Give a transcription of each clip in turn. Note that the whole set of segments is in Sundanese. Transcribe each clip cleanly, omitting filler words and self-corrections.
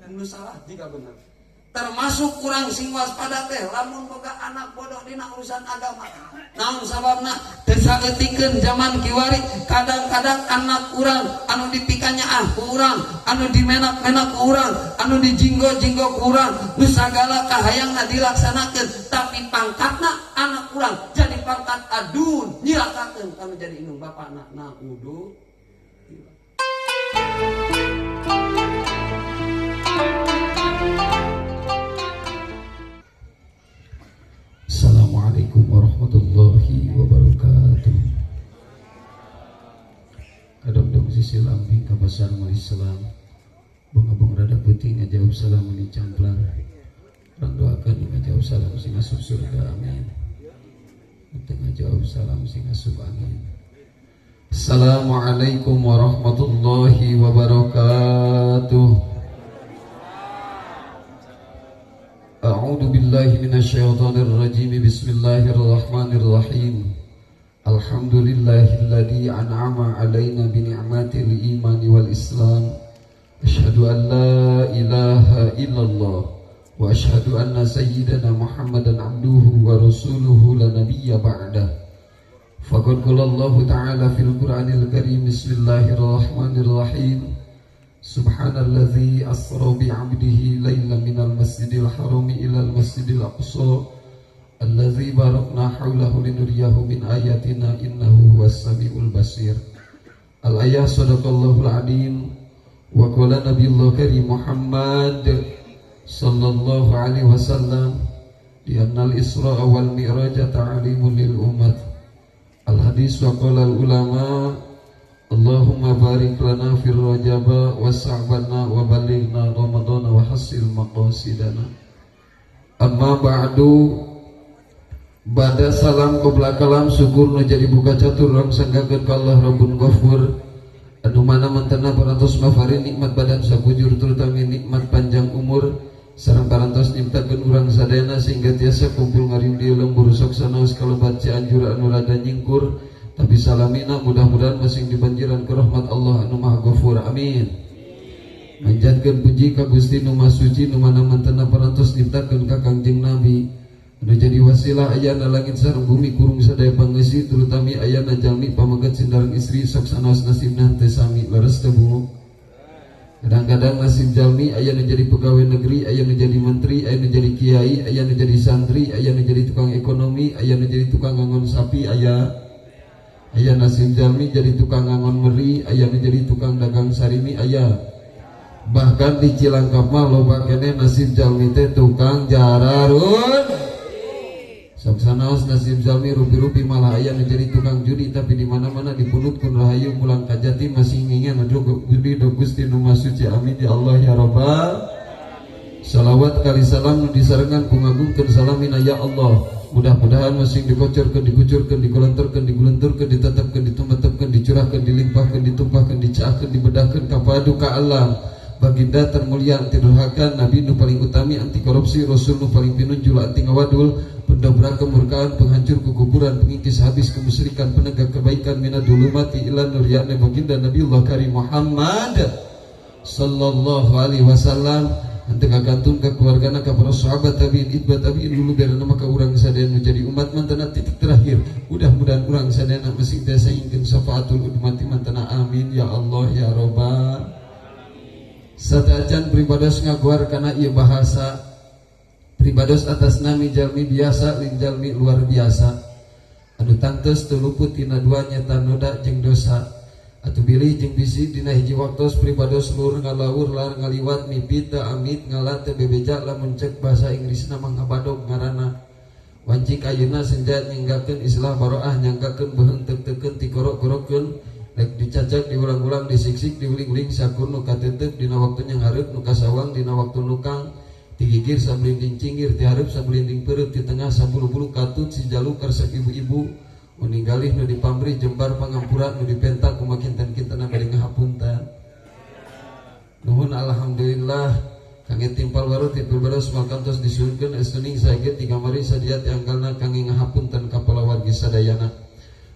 Nu salah jika bener. Termasuk kurang sing waspada teh lamun boga anak bodoh dina urusan agama. Naon sababna? Teu saeutikeun zaman kiwari, kadang-kadang anak urang anu dipikanyaah ku urang, anu dimenak-menak ku urang, anu dijinggo-jinggo ku urang, nu sagala kahayangna dilaksanakeun, tapi pangkatna anak urang jadi pangkat adun, nyilakakeun anu jadi indung bapana. Naudu. Assalamualaikum warahmatullahi wabarakatuh. Kadang-kadang sisi lamping kabasar meuli salam. Bunga-bunga rada putih ngajawab salam meuli camplang. Orang doakan ngajawab salam sing asup surga, amin. Untuk ngajawab salam sing asup angin. Assalamualaikum warahmatullahi wabarakatuh. A'udzu billahi minasyaitonir rajim. Bismillahirrahmanirrahim. Alhamdulillahilladzi an'ama 'alaina bi ni'matil iman wal islam. Asyhadu an la ilaha illallah wa asyhadu anna sayyidana Muhammadan 'abduhu wa rasuluhu la nabiyya ba'dah. Faqad qala Allahu ta'ala fil Qur'anil Karim, bismillahirrahmanirrahim. Subhanalladzi asra bi 'abdihi lailan minal masjidil harami ilal masjidil aqsa allazi barakna haulahu linuriyahu min ayatina innahu huwas samiul basir. Al ayah sadaqallahul adim wa qala nabiyullah karim Muhammad sallallahu alaihi wasallam di annal isra wal mi'raj ta'limun lil umat. Al hadis wa qala al ulama Allahumma barik lana fir rajaba wa sa'bana wa balighna ramadana wa hasil maqasidana. Amma ba'du. Bada salam qabla kalam syukur nu jadi buka catur urang sanggakeun ka Allah Rabbun Ghafur anu mana mantena parantos mafari nikmat badan sabujur terutama nikmat panjang umur sareng parantos nyiptakeun urang sadayana sehingga tiasa kumpul ngariung di lembur sok sanaos kalebat Cianjur anu rada nyingkur tapi salamina mudah-mudahan masing dibanjiran ke rahmat Allah anu Maha Ghafur, amin. Manjatkeun puji ka Gusti nu Maha Suci nu mana mantena parantos nyiptakeun ka Kangjeng Nabi anu jadi wasilah ayana langit sareng bumi kurung sadaya pangeusi terutami ayana jalmi pameget sindareng istri sok sanaos nasibna teu sami. Leres teu, Bu? Kadang-kadang nasib jalmi aya nu jadi pegawai negeri, aya nu jadi menteri, aya nu jadi kiai, aya nu jadi santri, aya nu jadi tukang ekonomi, aya nu jadi tukang ngangon sapi, aya aya nasib jalmi jadi tukang ngangon meri, aya nu jadi tukang dagang sarimi, aya. Bahkan di Cilangkap mah loba keneh nasib jalmi teh tukang jararun. Sok sanaos nasib jalmi rupi-rupi, malah aya nu jadi tukang judi, tapi di mana-mana dipunut kun rahayu mulang kajati masih ngingen aduh ridho Gusti nu Maha Suci, amin ya Allah ya Rabbal. Salawat kali salam nu disarengan ku ngagungkeun salamina ya Allah. Mudah-mudahan masing dikocorkeun, dikucurkeun, dikulenturkeun, digulenturkeun, ditetepkeun, ditumetepkeun, dicurahkeun, dilimpahkeun, ditumpahkeun, dicaahkeun, dibedahkeun ka padu ka alam. Baginda termulia anti durhaka, nabi nu paling utami anti korupsi, rasul nu paling pinunjul anti ngawadul, pendobrak kemurkaan, penghancur kekufuran, pengikis habis kemusyrikan, penegak kebaikan minad dhulumati ila nur, yakni baginda Nabiullah Karim Muhammad sallallahu alaihi wasallam. Nanti kagantun ke keluargana, ke para sahabat, tabiin, itba tabiin, dulu biar nama ke urang sadayana nu jadi umat mantena titik terakhir. Mudah-mudahan urang sadayana masing tiasa ingkeun syafaatul udmati mantena, amin ya Allah ya Robbal. Sateuacan pribados ngaguar kana ieu bahasa pribados atas nami jalmi biasa lin jalmi luar biasa anu tangtos teu luput tina dua nyata noda jeung dosa atuh bilih jeung bisi dina hiji waktos pribados lur ngalawur lar ngaliwat mipit teu amit ngala teu bebeja, lamun cek bahasa Inggrisna mah ngabadog ngaranna. Wancik ayeuna senja nyenggakeun istilah baroah, nyanggakeun beuheung teuk-teukeun tikorok-gorokeun rek dicacak diulang-ulang disiksik diuling-uling sakur nu katetep dina waktu nyanghareup nu kasawang dina waktu nukang ti gigir sablinding cinggir, ti hareup sablinding peureut, ti tengah sabulu-bulu katut si jalu karesep ibu-ibu uninggalih nu dipamrih jembar pangampura nu dipenta kumaha kinten-kintena bari ngahapunten. Nuhun, alhamdulillah kangge timpal baru ti pribados malkantos disuhunkeun estuning saget ti kamari sadia ti anggalna kangge ngahapunten ka palawargi sadayana.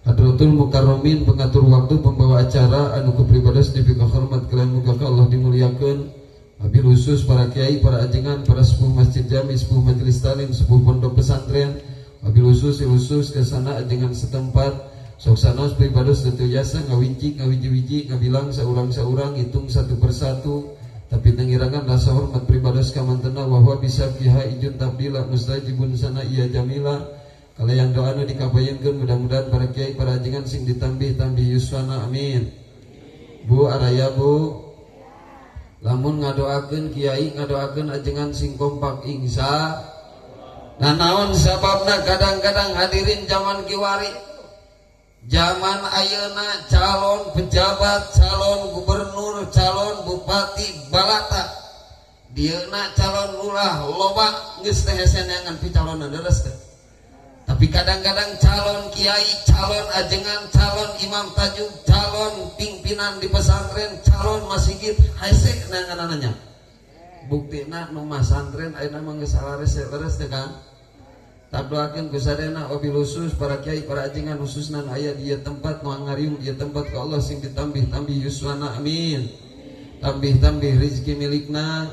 Hadratul Mukarramin, pengatur waktu, pembawa acara anu ku pribados dipika hormat kalian, muga ka Allah dimuliakeun. Wabil khusus para kiai, para ajengan, para sepuh masjid jami, sepuh majelis talim, sepuh pondok pesantren. Wabil khusus khusus ke sana ajengan setempat. Sok sanaos pribados teu jasa ngawinci, ngawiji-wiji, ngabilang saurang-saurang, hitung satu persatu. Tapi tengirangan rasa hormat pribados kamantena wa huwa bisa kiha ijun tabdila mustajibun sana iya jamila. Kalayan doa nu dikabayunkeun, mudah-mudahan para kiai, para ajengan sing ditambih-tambih yuswana, amin. Bu araya, Bu, lamun ngadoakeun kiai, ngadoakeun ajengan sing kompak, insya. Nah, naon sababna kadang-kadang, hadirin, zaman kiwari, zaman ayeuna, calon pejabat, calon gubernur, calon bupati balata dieuna, calon lurah loba, geus teh hese neangan picalonan, leres teh. Tapi kadang-kadang calon kiai, calon ajengan, calon imam tajuk, calon pimpinan di pesantren, calon masjid hese neanganannya. Buktina nu masantren ayeuna mah geus salarese, leres teh, Kang? Tah, doakeun ku sadayana, wabil khusus para kiai, para ajengan, khususna nu aya di ieu tempat, nu ngariung di ieu tempat, ku Allah sing ditambih-tambih yuswana, amin. Tambih-tambih rezeki milikna,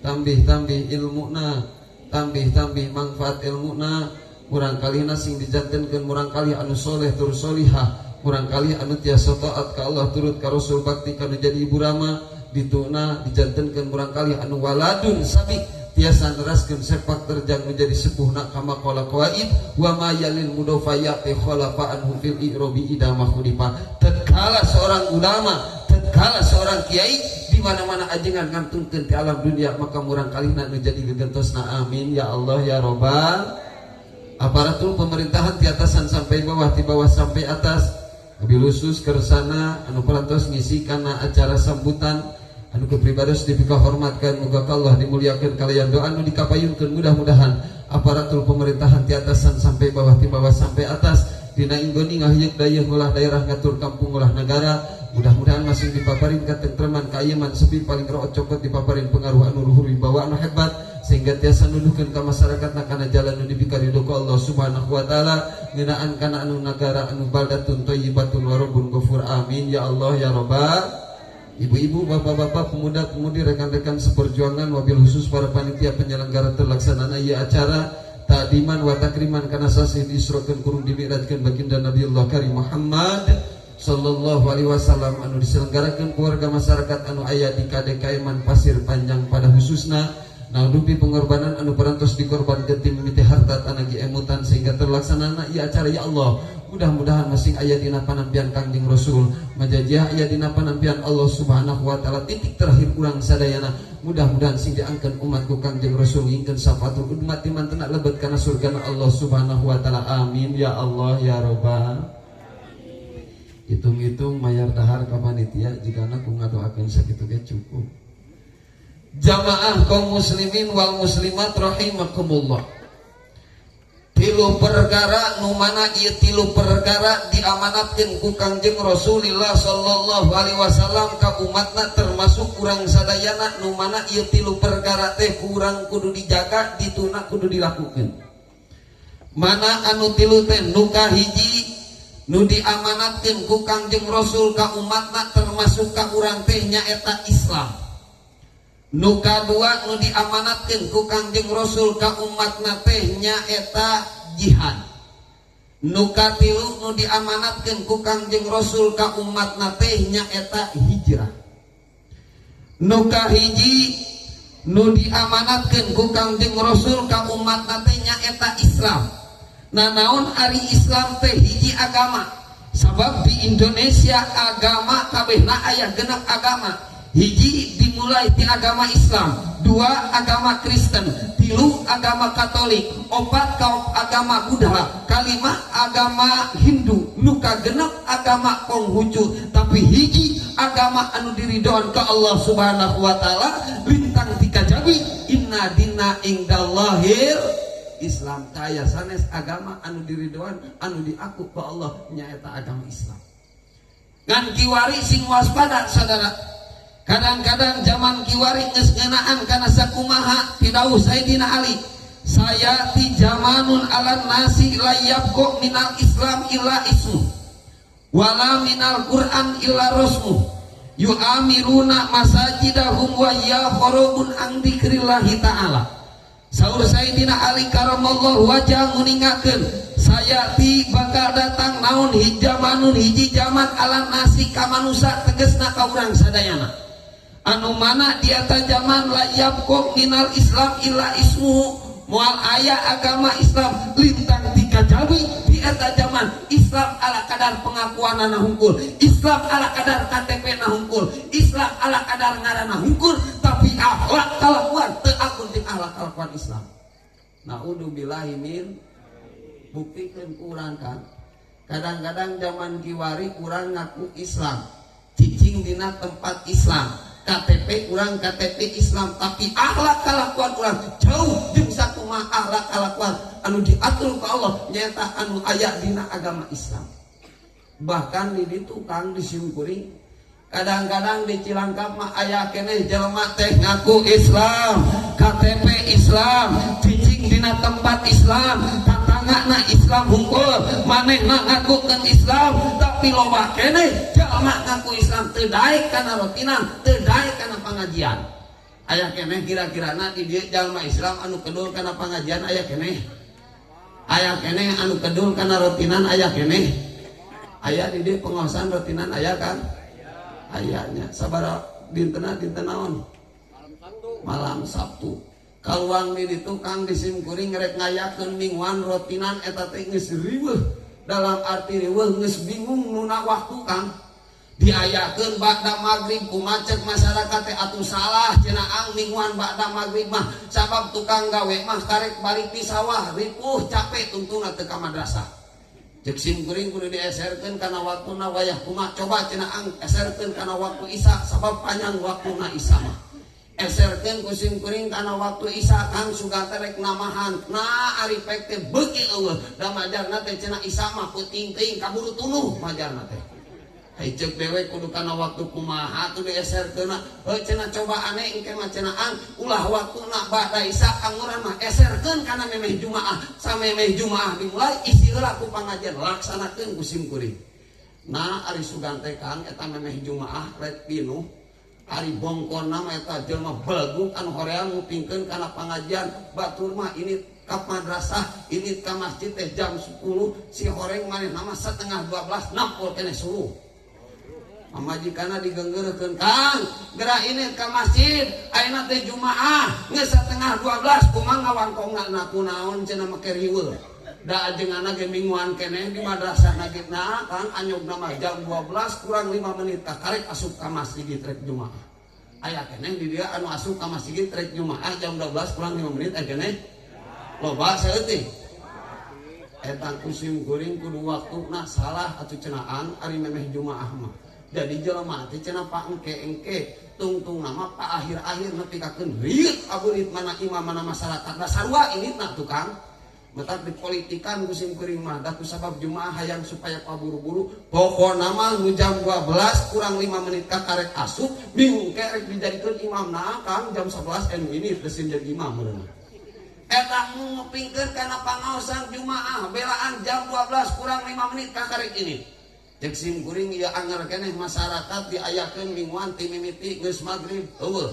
tambih-tambih ilmuna, tambih-tambih manfaat ilmuna. Murang kalihna sing dijantenkeun murang kalih anu soleh tur solihah, murang kalih anu tiasa taat ka Allah, turut ka Rasul, bakti ka nu jadi ibu rama. Dituna dijantenkeun murang kalih anu waladun sabi, tiasa neraskeun sepak terjang menjadi sepuhna, kama qala qaid wa ma yalil mudafayati khalafa anhu fil i'rabi idama khulifa. Tatkala seorang ulama, tatkala seorang kiai, di mana-mana ajengan ngantunkeun di alam dunia, maka murang kalihna nu jadi gegentosna, amin ya Allah ya robbal. Aparatur pemerintahan di atasan sampai bawah, di bawah sampai atas, wabil khusus kersana anu parantos ngisi kana acara sambutan, anu kepribados dipika hormatkan, muga Allah dimuliakan. Kalian doa anu dikapayunkeun, mudah-mudahan aparatur pemerintahan di atasan sampai bawah, di bawah sampai atas, dina inggoni ngahieuk dayeuh, ngolah daerah, ngatur kampung, ngolah negara, mudah-mudahan masing dipaparin katentreman, kaayeman, sepi paling root cokot, dipaparin pengaruh anu luhur, wibawa anu hebat, sehingga tiasa nuduhkeun ka masyarakat kana jalan nu dipika ridho ku Allah Subhanahu wa taala, ngeunaan kana anu negara anu baldatun thayyibatun wa rabbun ghafur, amin ya Allah ya rabbal. Ibu-ibu, bapak-bapak, pemuda-pemudi, rekan-rekan seperjuangan, wabil khusus para panitia penyelenggara terlaksanana ieu acara takdiman wa takriman kana sasih diisrokeun kurung dimi'rajkeun baginda Nabiullah Karim Muhammad sallallahu alaihi wasallam, anu diselenggarakeun keluarga masyarakat anu aya di KDKM Pasir Panjang pada khususna. Nah, dupi pengorbanan anu parantos dikorbankeun ti mimiti harta, tanagi, emutan, sehingga terlaksanana ieu acara, ya Allah, mudah-mudahan masing aya dina panampian Kangjeng Rasul, majajiah aya dina panampian Allah Subhanahu wa taala. Titik terakhir urang sadayana, mudah-mudahan sing diangkeun umat ku Kangjeng Rasul, ngingkeun syafatul umat di mantena lebet kana surga Allah Subhanahu wa taala, amin ya Allah ya robbal. Hitung-hitung mayar dahar ka panitia jigana ku ngadoakeun sakitu ge cukup. Jamaah kaum muslimin wal muslimat rahimakumullah, tilu perkara nu mana ieu tilu perkara diamanatkeun ku Kangjeng Rasulillah sallallahu alaihi wasallam ka umatna, termasuk urang sadayana, nu mana ieu tilu perkara teh kurang kudu dijaga, dituna kudu dilakukeun. Mana anu tilu teh? Nu kahiji nu diamanatkeun ku Kangjeng Rasul ka umatna, termasuk ka urang teh, nyaeta Islam. Nu kadua nu diamanatkeun ku Kangjeng Rasul ka umatna teh nyaeta jihad. Nu katilu nu diamanatkeun ku Kangjeng Rasul ka umatna teh nyaeta hijrah. Nu kahiji nu diamanatkeun ku Kangjeng Rasul ka umatna teh nyaeta Islam. Nah, naon ari Islam teh? Hiji agama, sabab di Indonesia agama kabehna aya genep agama. Hiji dimulai di agama Islam, dua agama Kristen, tilu agama Katolik, opat kaum agama Buddha, kalima agama Hindu, nu kagenep agama Konghucu. Tapi hiji agama anu diridoan ke Allah Subhanahu wa taala lintang ti kajabi, inna dina indallahil Islam. Kaya sanes agama anu diridoan, anu diaku ku Allah, nyaeta agama Islam. Ngan kiwari sing waspada, saudara. Kadang-kadang zaman kiwari geus ngeunaan kana sakumaha pidauh Sayyidina Ali, sayati zamanun ala nasi la yabqa minal Islam illa ismu wala minal Quran illa rosmu. Yu'amiruna masajidahum wa hiya kharabun an dzikrillahi ta'ala. Saur Sayyidina Ali karamallahu wajah nguningakeun, sayati bakal datang naon hijamanun hiji zaman ala nasi ka manusa, tegesna ka urang sadayana, anu mana di eta zaman la yabqa minal Islam illa ismuhu, moal aya agama Islam lintang ti kajawi. Di eta zaman Islam ala kadar pengakuanana hungkul, Islam ala kadar KTP na hungkul, Islam ala kadar ngaranna hungkul, tapi akhlak kalakuan teu akur jeung akhlak kalakuan Islam. Naudzubillahi min. Buktikeun ku urang kan, kadang-kadang zaman kiwari urang ngaku Islam, cicing dina tempat Islam, KTP urang KTP Islam, tapi akhlak kalakuan urang jauh jeung sakumaha akhlak kalakuan anu diatur ku Allah, nyata anu aya dina agama Islam. Bahkan di ditu Kang, di simkuring, kadang-kadang di Cilangkap mah aya keneh jelema teh ngaku Islam, KTP Islam, cicing dina tempat Islam, tatanggana Islam hungkul, manehna ngakukeun Islam, tapi loba keneh jalma ngaku Islam teu daek kana rotinan, teu daek kana pengajian. Aya keneh kira-kirana di dieu jalma Islam anu kedul kana pengajian? Aya keneh? Aya keneh anu kedul kana rotinan? Aya keneh? Aya di dieu pengawasan rotinan? Aya kan? Ayanya sabara dintena? Dinten naon? Malam Sabtu. Kaluang di ditu Kang, di simkuring rek ngayakeun mingguan rotinan eta teh geus riweuh, dalam arti riweuh geus bingung nuna waktu Kang. Diayakeun ba'da maghrib, kumaha cek masyarakat teh? Atuh salah cenah ang mingguan ba'da maghrib mah, sabab tukang gawe mah karek balik di sawah, ripuh, capek, tungtungna teu ka madrasah. Cek sim kuring kudu dieserkeun kana waktuna wayah kumaha? Coba cenah ang eserkeun kana waktu Isya, sabab panjang waktuna Isya mah. Eserkeun ku sim kuring kana waktu Isya Kang, sugan teh rek namahan. Nah, ari pek teh beuki eueuh da majarna teh cenah Isya mah peuting teuing, kaburu tunuh majarna teh. Hai, cek dewek kudu kana waktu kumaha tuh dieserkeunna? Heuh cenah, coba aneh engke mah cenah ang ulah waktuna ba'da Isya, anguran mah eserkeun kana memeh Jumaah. Samemeh Jumaah dimulai, isi heula ku pangajian, laksanakeun ku sim kuring. Nah, ari sugan teh Kang, eta memeh Jumaah rek pinuh, ari bongkonna mah eta jelema belguk anu hoream ngupingkeun kana pangajian. Batur mah ini ka madrasah, ini ka masjid teh jam 10, si horeng maneh nama setengah 12 nampol keneh suruh. Pamajikana digenggeurekeun, "Kang, geura ini ka masjid, ayeuna teh Jumaah, geus setengah 12, kumaha ngawangkongna?" "Na kunaon?" cenah, "make riweuh. Da ajenganna ge mingguan keneh di madrasah na ge." Nah, Kang, anyogna mah jam 12 kurang 5 menit karek asup ka masjid rek Jumaah. Aya keneh di dieu anu asup ka masjid rek Jumaah jam 12 kurang 5 menit? Aya keneh? Loba saeutik. Eta ku sim kuring kudu waktuna salah atuh cenah ang ari memeh Jumaah mah. Jadi jelema teh cenah pak engke-engke, tungtung nama pak akhir-akhir nepikakeun rieut aburit, mana imam mana masyarakat da sarua ini na tukang. Matak dipolitikan ku sim kuring mah, da ku sabab Jumaah hayang supaya paburu-buru. Pokona mah nu jam 12 kurang 5 menit ka karek asup, bingung ke rek dijadikeun imam. Nah Kang, jam 11 anu ini geus jadi imam meureun. Eta ngupingkeun kana pangaosan Jumaah belaan jam 12 kurang 5 menit ka karek ini. Cek sim kuring ieu anger keneh masyarakat diayakeun mingguan ti mimiti geus magrib eueuh.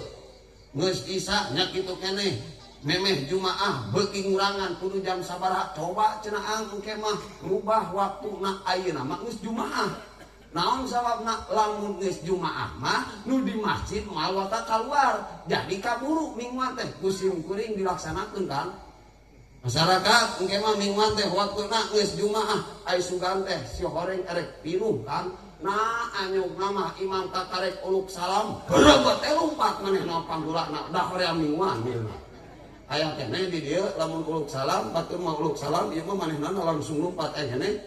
Geus Isya nya kitu keneh. Memeh Jumaah beuki ngurangan, kudu jam sabaraha? Coba cenah ang engke mah rubah waktuna, ayeuna mah geus Jumaah. Naon sababna? Lamun geus Jumaah mah nu di masjid moal waka keluar. Jadi kaburu mingguan teh ku sim kuring dilaksanakeun kan. Masyarakat engke mah mingguan teh waktuna geus Jumaah, ai sugan teh si horeng erek pinuh kan. Nah, anyogna mah imam kakarek uluk salam, berebet teh lumpat manehna panggulana, da hoream mingguan ieu mah. Aya keneh di dieu lamun uluk salam, batur mah uluk salam ieu mah manehna langsung lumpat? Aya keneh?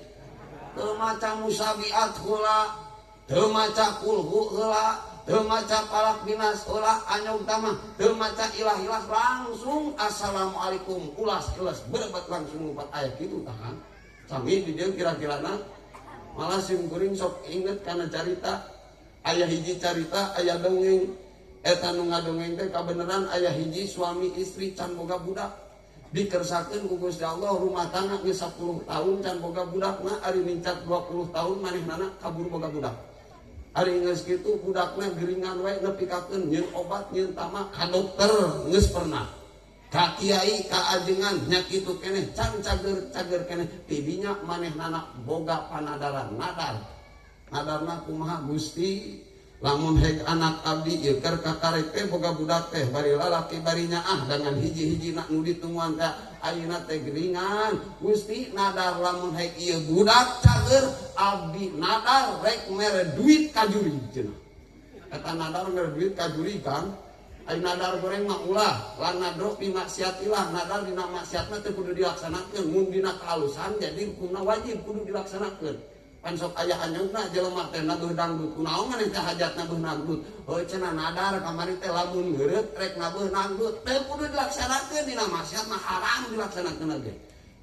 Teu maca musabiat heula, teu maca kulhu heula, teu maca falaq binas heula, anyog mah teu maca ilah-ilah, langsung assalamualaikum, ulas ilas berebet langsung lumpat. Aya kitu tah kan? Sami di dieu kira-kirana? Malah sim kuring sok inget kana carita, aya hiji carita, aya dongeng. Eta nu ngadongeng teh kabeneran aya hiji suami istri can boga budak, dikersakeun ku Gusti Allah rumah tangga geus 10 tahun can boga budakna, ari nincak 20 tahun manehnana kaburu boga budak. Ari geus kitu budakna geringan wae nepikakeun nyeun obat nyeun tama ka dokter geus pernah. Ka kiai ka ajengan nya kitu keneh can cager-cager keneh tidinya manehnana boga panadaran nadar. Nadarna kumaha Gusti lamun heg anak abdi ieu keur kakarek teh boga budak teh bari lalaki bari nyaah dengan hiji-hijina nu ditungguan teh ayeuna teh geringan Gusti nadar lamun heg ieu budak cager abdi nadar rek mere duit ka jurig cenah. Eta nadar mere duit ka jurig kan ai nadar goreng mah ulah lan nadro bi maksiatillah nadar dina maksiat mah teu kudu dilaksanakeun mun dina kahalusan jadi hukumna wajib kudu dilaksanakeun. Pan sok aya anyugna jelema teh nabuh dangdut kunaon maneh teh hajat nabuh dangdut heuh cenah nadar kamari teh lamun ngeureut rek nabuh dangdut teu kudu dilaksanakeun dina maksiat mah haram dilaksanakeun ge.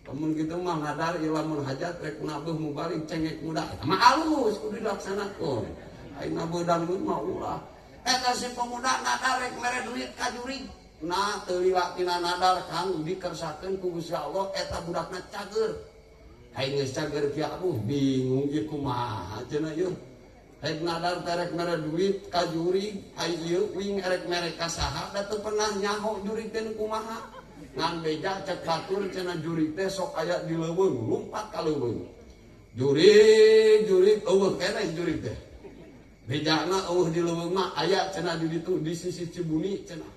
Lamun kitu mah nadar ieu lamun hajat rek nabuh mubalig cengek muda eta mah alus kudu dilaksanakeun. Ai nabuh dangdut mah ulah. Eta si pemuda nadar rek mere duit ka jurig. Nah teu lila tina nadar Kang dikersakeun ku Gusti Allah eta budakna cager. Aing geus cager kieu aduh bingung ieu kumaha cenah ieu. Rek nadar teh rek mere duit ka jurig, ai ieu uing erek mere ka saha da teu pernah nyaho jurig teh nu kumaha. Ngan beja cek batur cenah jurig teh sok aya di leuweung, lumpat ka leuweung. Jurig, jurig eueuh keneh jurig teh. Bejana eueuh di leuweung mah aya cenah di ditu di sisi Cibuni cenah.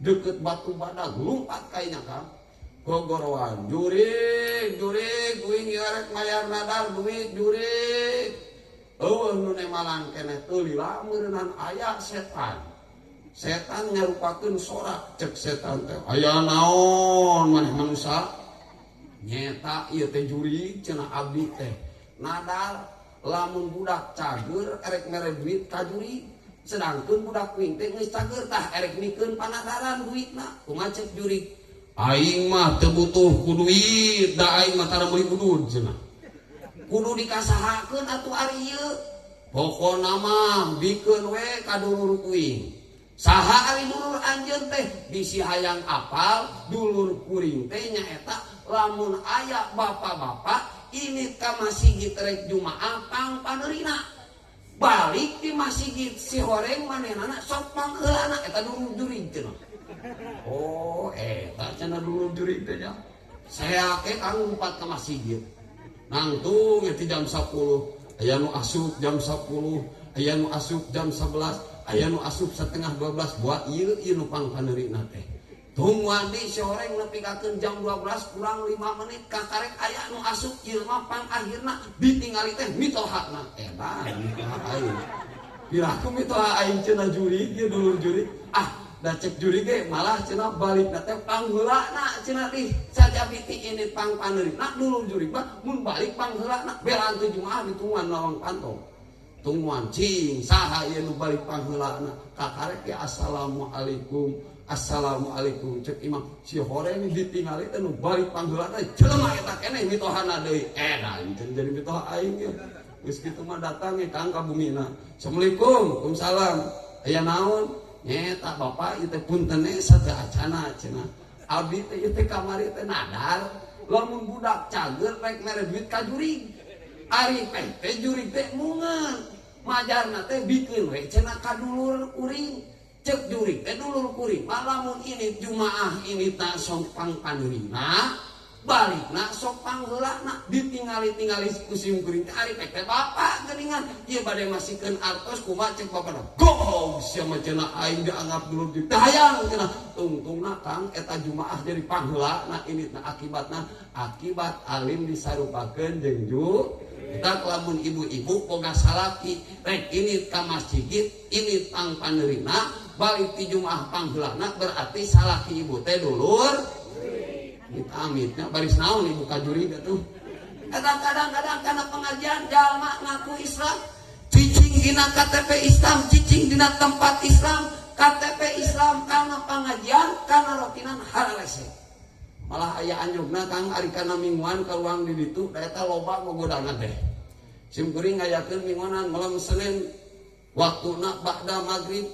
Deket batu badag lumpat ka inya Kang. Gogoroan jurig jurig uing ieu rek mayar nadar duit jurig eueuh nu nemalang keneh teu lila meureunnan aya setan. Setan nyarupakeun sorak cek setan teh aya naon maneh manusa nyeta ieu teh jurig cenah abdi teh nadar lamun budak cager erek mere duit ka jurig sedangkeun budak uing teh geus cager tah erek mikeun panadaran duitna kumaha cek jurig aing mah teu butuh ku duit da aing mah tara meuli udud cenah kudu dikasahakeun atuh ari ieu pokona mah bikeun we ka dulur kuing saha ari dulur anjeun teh bisi hayang apal dulur kuring teh nyaeta lamun aya bapak-bapak ini ka masjid rek jumaah pang paneurina balik di masjid si horeng manehna sok pangheulana eta dulur jurig cenah. Oh eta cenah dulur jurig teh nya saya ke kang lumpat ka masjid nangtung eta jam 10 aya nu asup jam 10 aya nu asup jam 11 aya nu asup setengah 12 buat ieu ieu nu pangpaneurina teh tungguan di si horeng nepikakeun jam 12 kurang 5 menit kakarek aya nu asup ieu mah pang akhirna ditingali teh mitohana eta mitoha aing piraku mitoha aing cenah jurig ieu dulur jurig ah da cek jurig ge malah cenah balikna teh pangheulana cenah di sajabiti ini pangpaneurina dulur jurig mah mun balik pangheulana belaan teu jumaah ditungguan lawang panto tungguan cing saha ieu nu balik pangheulana kakarek ge assalamualaikum assalamualaikum cek imam si horeng ditingali teh nu balik pangheulana jelema eta keneh mitohana deui edan jadi mitoha aing ge geus kitu mah datang ge Kang ka bumina assalamualaikum waalaikumsalam aya naon nyeta bapak ieu teh punten sateu acana cenah abdi teh ieu teh kamari teh nadar lamun budak cager rek mere duit ka jurig ari teh jurig teh mungeun majarna teh bikeun we cenah ka dulur kuring cek jurig teh dulur kuring mah lamun ini jumaah ini tak sok pangpaneurina balikna sok pangheulana ditingali-tingali ku sim kuring teh ari teh bapak geuningan ieu bade masikeun artos kumaha cek bapana gohong sia mah cenah aing dianggap dulur jurig teh hayang cenah tungtungna Kang eta jumaah jadi pangheulana ini na akibatna akibat alim disarupakeun jeung ju eta lamun ibu-ibu boga salaki rek ini ka masjid ini pangpaneurina balik ti jumaah pangheulana berarti salaki ibu teh dulur amit-amitnya baris naon ibu kajuri atuh eta kadang-kadang kana pengajian jalma ngaku Islam cicing dina KTP Islam cicing dina tempat Islam KTP Islam kana pengajian kana rotinan hararese malah aya anjogna Kang ari kana mingguan ka ruang di ditu da eta loba gogodangan teh sim kuring ngayakeun mingguanan malam Senin waktuna ba'da maghrib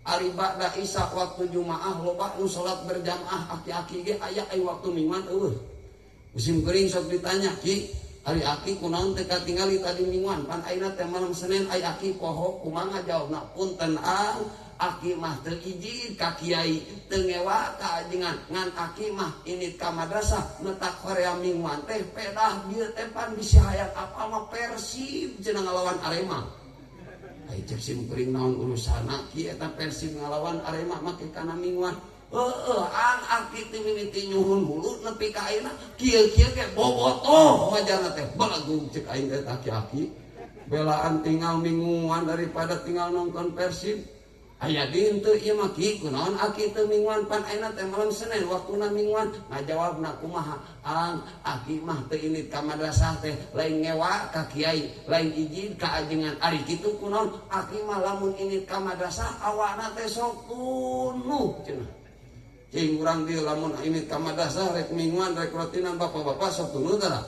ari ba'da isya waktu jumaah loba nu salat berjamaah aki-aki ge aya ai waktu mingguan eueuh. Musim kuring sok ditanya, "Ki, Ari aki kunaon teu katingali tadi mingguan pan ayeuna teh malam Senin ai aki poho kumaha jawabna punten ang aki mah teu izin ka kiai teu ngewa ka ajengan ngan aki mah indit ka madrasah netak hoream mingguan teh pedah bieu teh pan bisi hayang apal mah Persib cenah ngalawan Arema. Ai cek sim kuring naon urusanna ki eta Persib ngalawan Arema make kana mingguan. Heeh ang aki teh mimiti nyuhun hulu nepi ka ayeuna kieu-kieu ge bobotoh majarna teh balagung cek aing teh aki-aki belaan tinggal mingguan daripada tinggal nonton Persib. Aya deui henteu ieu mah ki kunaon aki teu mingguan pan ayeuna teh malam Senin waktuna mingguan ngajawabna kumaha ang aki mah teu indit ka madrasah teh lain ngewa ka kiai lain izin ka ajengan ari kitu kunaon aki mah lamun indit ka madrasah awakna teh sok tunuh cenah. Cing urang dieu lamun indit ka madrasah rek mingguan rek rutinan bapak-bapak sok tunuh tara.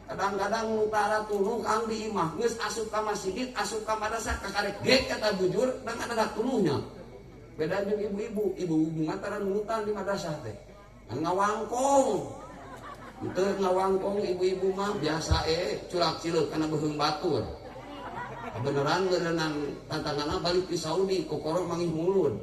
Kadang-kadang nu tara tunuh kang di imah geus asup ka masjid asup ka madrasah kakarek gek eta bujur dan ada tunuhnya. Beda jeung ibu-ibu, ibu-ibu mah tara nurutan di madrasah teh. Ngan ngawangkong. Henteu ngawangkong ibu-ibu mah biasa culak cileuk kana beuheung batur. Beneran berenang tantanganna balik di Saudi kokoro mangih mulud.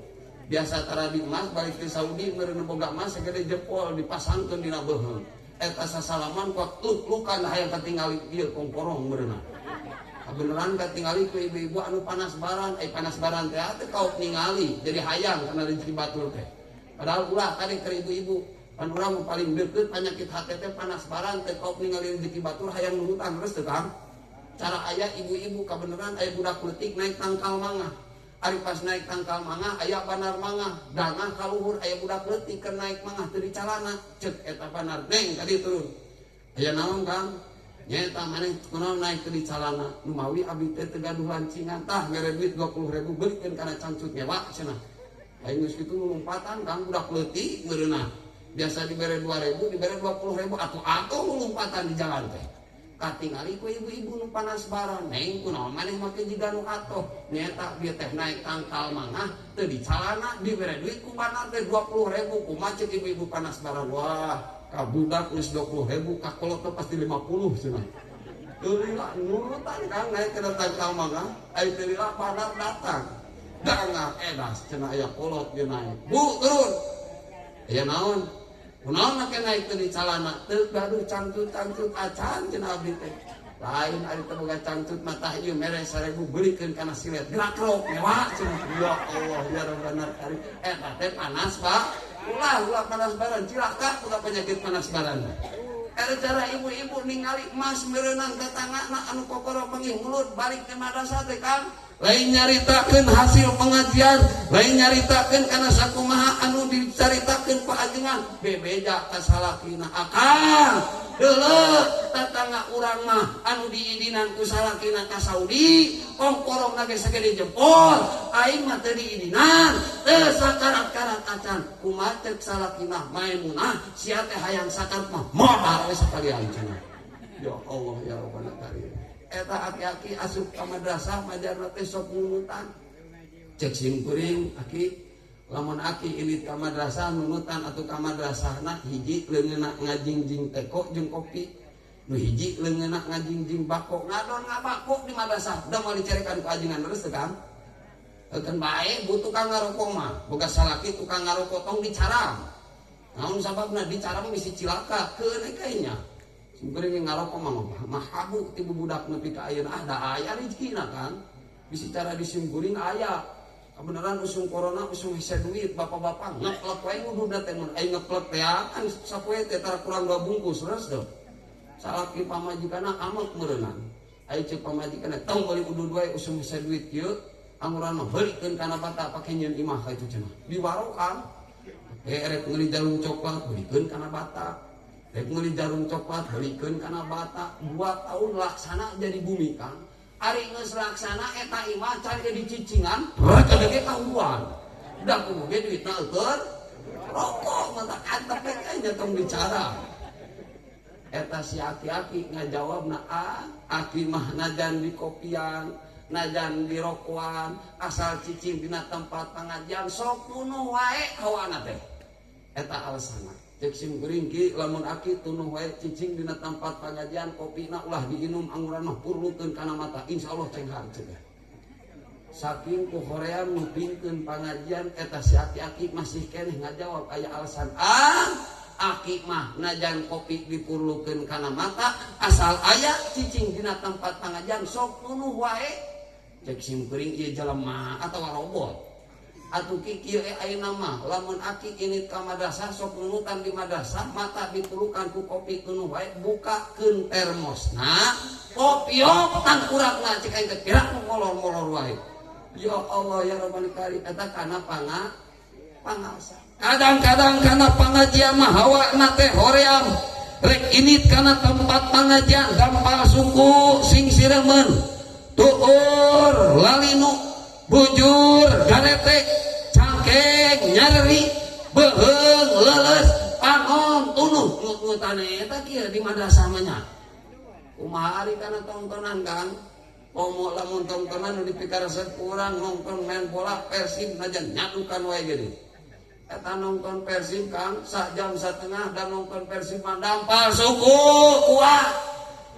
Biasa tara di emas balik di Saudi meureun boga emas sagede jempol dipasangkeun dina beuheung. Eta sasalaman kuak lukan hayang katingali ieu kongkorong meureunna. Beneran katingali ku ibu-ibu anu panas baran, panas baran teh teu kaop ningali jadi hayang kana rezeki batur teh. Padahal ulah kade keur ibu-ibu pan urang paling deukeut penyakit hate teh panas baran teu kaop ningali rezeki batur hayang nurutan terus teu Kang. Cara aya ibu-ibu kabeneran aya budak leutik naik tangkal mangga. Ari pas naik tangkal mangga aya banar mangga, dangah ka luhur aya budak leutik keur naik mangga teu dicalana. Ceuk eta banar, neng tadi turun. Aya naon Kang? Nyaeta maneh kunaon naik teu dicalana? Nu mawi abdi teh teu gaduh lancingan tah mere duit 20.000 beulikeun kana cangcut ngewa cenah. Aing geus kitu lompatan Kang budak leutik meureunna. Biasa dibere 2.000 dibere 20.000 atuh atuh lompatan di jalan teh. Katingali ku ibu-ibu nu panas baran neng kunaon maneh make jiga nu atoh nyaeta bieu teh naik tangkal mangga teu dicalana dibere duit ku banar teh 20.000 kumaha ceuk ibu-ibu panas baran wah ka budak geus 20.000 ka kolot teh pasti 50 cenah. Teu lila nurutan Kang naik ke tangkal mangga ai teu lila banar datang dangah edas cenah aya kolot ge naik bu turun aya naon kunaon make naik teu dicalana teu gaduh cangcut-cangcut acan cenah abdi teh lain ari teu boga cangcut mah tah ieu mere 1.000 beulikeun kana silet gerak-gerok ngewa cenah ya Allah ya Rabbana karim eta teh panas Pak ulah ulah panas baran cilaka boga penyakit panas baran eta cara ibu-ibu ningali emas meureunang tetangana anu kokoro pengih mulut balik ke madrasah teh Kang lain nyaritakeun hasil pengajian lain nyaritakeun kana sakumaha anu dicaritakeun ku ajengan bebeja ka salakina akang deuleu tatangga urang mah anu diidinan ku salakina ka Saudi kongkorong ge sagede jempol aing mah teu diidinan teu sakarat-karat acan kumaha ceuk salakina Maimunah sia teh hayang sakarat mah modal we sakalian cenah ya Allah ya Rabbana karim eta aki-aki asup ka madrasah majarna teh sok nunutan cek sim kuring aki lamun aki indit ka madrasah nunutan atuh ka madrasahna hiji leungeunna ngajingjing teko jeung kopi nu hiji leungeunna ngajingjing bako ngadon ngabako di madrasah da moal dicarekan ku ajengan terus teh Kang keun bae bu tukang ngarokok mah boga salaki tukang ngarokok tong dicarang naon sababna dicarang bisi cilaka keun kayaknya Kuring ngarokok mah mahabu ti budak nepi ka ayeuna ah da aya rezekina kan bisi cara disimkuring aya kebenaran usum corona usum hese duit bapak-bapak ngeplek wae ngududna teh mun aing ngeplek teh kan sapoe teh tara kurang 2 bungkus terus teh salaki pamajikanna amek meureunang ai ceuk pamajikanna tong meuli udud wae usum hese duit kieu anguran mah beulikeun kana bata pake nyieun imah ka itu cenah diwarokan rek meuli jarum coklat beulikeun kana bata rek meuli jarum coklat beulikeun kana bata 2 tahun laksana jadi bumi Kang ari geus laksana eta imah can ge dicicingan rek ge kahuruan da kudu ge duitna eueur rokok mah antep we nya tong bicara eta si aki-aki ngajawabna ah aki mah najan di kopian najan di rokoan asal cicing dina tempat pengajian sok nunuh wae hawana teh. Eta alasanna. Cek sim kuring ki lamun aki tunuh wae cicing dina tempat pengajian, kopina ulah diinum, anguran mah purlukeun kana mata, insyaallah cenghar cek. Saking ku hoream ngupingkeun pangajian eta si aki-aki masih keneh ngajawab aya alasan. Ah, aki mah najan kopi dipurlukeun kana mata, asal aya cicing dina tempat pengajian sok tunuh wae. Cek sim kuring, ieu jelema atawa robot? Atuh ki kieu ayeuna mah lamun aki ini ka madrasah sok nunutan di madrasah, mata dipulukan ku kopi, tunuh wae, bukakeun termosna, kopiok tangkurakna. Cek aing teh pira molor-molor wae. Ya Allah ya Rabbal Karim, eta kana pangaosan. Kadang-kadang kana pangajian mah hawa teh hoream rek init kana tempat pengajian, dampal suku sing siremen, tuur lalinu, bujur garetek, cangkeng nyareri, beuheung leuleus, panon tunuh ngut-ngutane. Eta kieu di madrasah mah nya. Kumaha ari kana tongtonan, Kang? Komo lamun tongtonan nu dipikaresep urang nongton main bola Persib, najan nyadukan wae geuning. Eta nongton Persib, Kang, sak jam setengah dan nongton Persib mah dampal suku kuat,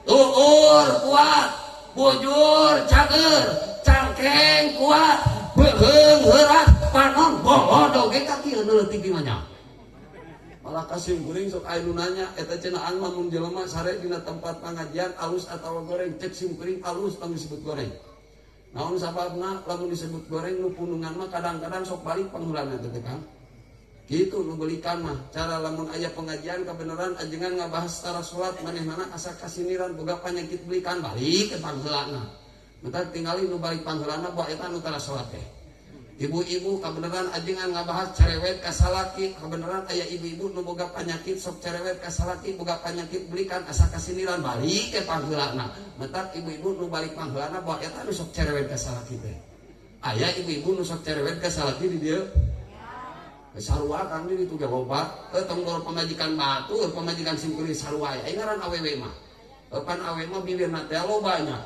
tuur kuat, bujur cager, cangkeng kuat, beuheung heurat, panon bolodog ge ka kieu nu leutik mah nya. Malah ka sim kuring sok aya nu nanya eta cenah, "Ang, lamun jelema sare dina tempat pengajian alus atawa goreng?" Cek sim kuring, alus tong disebut goreng. Naon sababna? Lamun disebut goreng, nu punungan mah kadang-kadang sok balik pangheulana teh, Kang. Gitu nu belikan mah. Cara lamun aya pengajian kebenaran ajengan ngabahas secara salat, manehna asa kasiniran boga penyakit belikan, balik ke pangheulana. Mata tingali nu balik pangheulana bawa eta nu tara salat teh. Ibu-ibu kebenaran ajengan ngabahas cerewet ka salaki, kebenaran aya ibu-ibu nu boga penyakit sok cerewet ka salaki, boga penyakit belikan, asa kasiniran, balik ke pangheulana. Matak ibu-ibu nu balik pangheulana bawa eta nu sok cerewet ka salaki teh. Aya ibu-ibu nu sok cerewet ka salaki di dieu? Sarua, Kang, di ditu ge loba. Tong dor pamajikan batur, pamajikan sim kuring sarua aya ngaran awewe mah. Pan awewe mah bibirna teh loba nya.